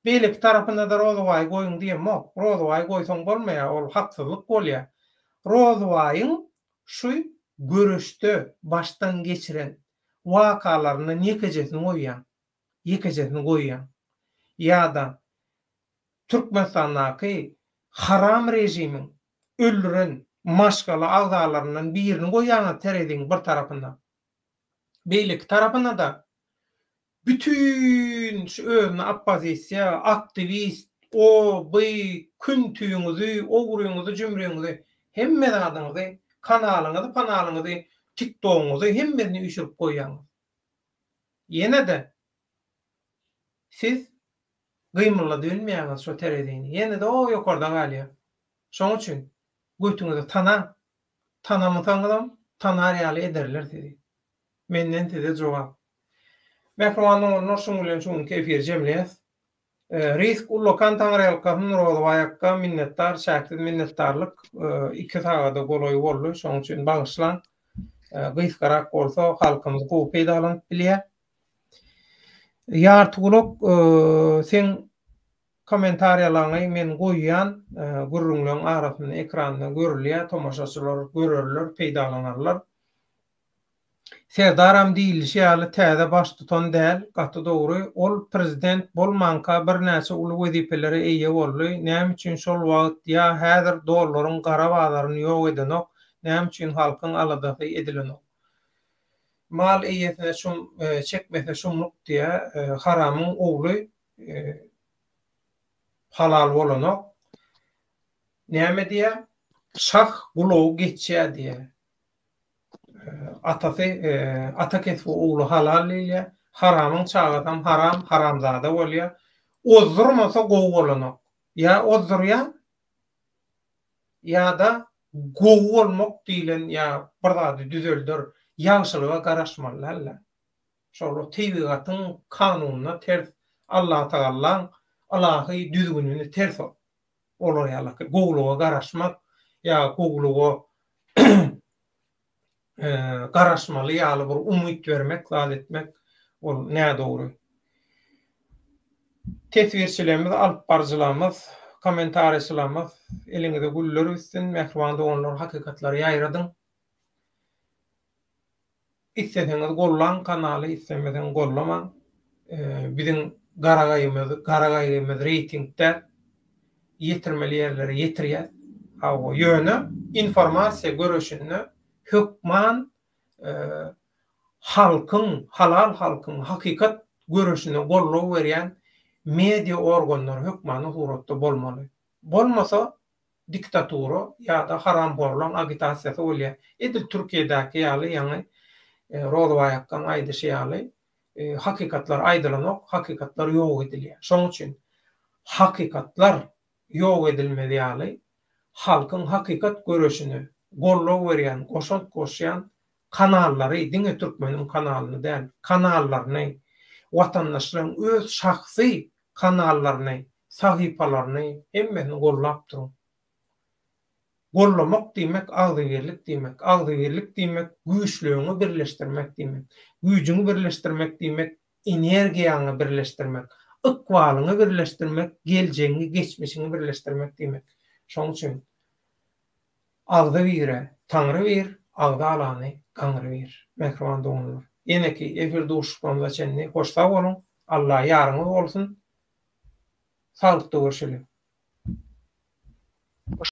Beýleki tarapyna-da Rozybaýy goýuň diýemok. Rozybaýy goýsaň bolmaýar, ol haksyzlyk bolýar. Rozybaýyň şu göreşde başdan geçiren wakalaryndan ýekejesini goýýaň. Ýekejesini goýýaň. Ýa-da Türkmenistandaky haram režimiň öldüren maşgala agzalaryndan birini goýýaňyz tereziň bir tarapynda. Beýleki tarapynda-da bütin şu özüne oppozisiýa, aktiwist, o, by, küntüňizi, ogryňyzy, jümriňizi, hemme zadyňyzy, kanalyňyzy, panalyňyzy, tiktogyňyzy hemmesini üýşürip goýýaňyz. Ýene-de siz gymyldadybilmeýäňiz şo terezini. Ýene-de o ýokarda galýar. Şoň üçin götüňizi tanaň. Tanamasaňyzam tanar ýaly ederler sizi. Menden size jogap. Mähriban doganlar şuň bilen şu günki efiri jemleýäs. Risk ullakan taňryýalkasyn Rozybaý akga minnetdar çäksiz minnetdarlyk iki sagada golaý boldy şoň üçin bagyşlaň gysgarak bolsa halkymyz gowy peýdalanyp bilýär. Ýartygulak seň kommentariýalaňy men goýýan gürrüňleň arasynda ekranda görülýär tomaşaçylar görerler peýdalanarlar. Serdaram diýilişi ýaly täze baştutan däl, gaty dogry. Ol prezident bolmanka birnäçe uly wezipelere eýe boldy. Näme üçin şol wagt ýa häzir dollaryň gara bazaryny ýok edenok, näme üçin halkyň aladasy edilenok. Mal eýesine şum çekmese şumluk diýä, haramyň ogly halal bolanok. Näme diýä, şah gulagy geçýä diýä. Atasy ata kesbi ogly halal diýilýär. Haramyň çagasam haram, haramzada bolýar. Ozdurmasa gowy bolanok. Ýa ozdurýar, ýa-da gowy bolmak diýlen ýa bir zady düzelder, ýagşylyga garaşmaly däldir. Şol tebigatyň kanunyna ters, Allatagallaň ylahy düzgünine ters ol. Olar ýaly gowulyga garaşmak ýa gowulyga garaşmaly ýaly bir umyt bermek, zat etmek ol nädogry. Teswirçilerimiz, alyp baryjylarymyz, kommentariýaçylarymyz eliňize güller bitsin, mähriban doganlar hakykatlary ýaýradyň. Isleseňiz gollaň kanaly islemeseň gollamaň. Biziň gara gaýymyz gara gaýgymyz reýting däl. Ýetirmeli ýerlere ýetirýäs. Hawa ýöne informasiýa göreşinde hökman halkyň halal halkyň hakykat göreşine goldaw berýän media organlary hökmany suratda bolmaly. Bolmasa diktatura ýa-da haramhorlaň agitasiýasy bolýar. Edil Türkiýedäki ýaly ýaňy Rozbaý akgaň aýdyşy ýaly hakykatlar aýdylanok, hakykatlar ýok edilýär. Şoň üçin hakykatlar ýok edilmez ýaly halkyň hakykat göreşine goldaw berýän, goşant goşýan kanallary, diňe türkmeniň kanalyny däl, kanallaryny, watandaşlaryň öz şahsy kanallaryny, sahypalaryny hemmesini gollap duruň. Gollamak diýmek agzybirlik diýmek. Agzybirlik diýmek güýçleriňi birleşdirmek diýmek. Güýjüňi birleşdirmek diýmek energiýaňy birleşdirmek, ykbalyňy birleşdirmek, geljegiňi, geçmişiňi birleşdirmek diýmek. Şonuň üçin agzybire Taňry bir. Agzalany gaňrybir. Mähriban doganlar. Ýeneki efir duşuşyklarymyza çenli hoş sag boluň. Alla ýaryňyz bolsun. Saglykda görşeliň.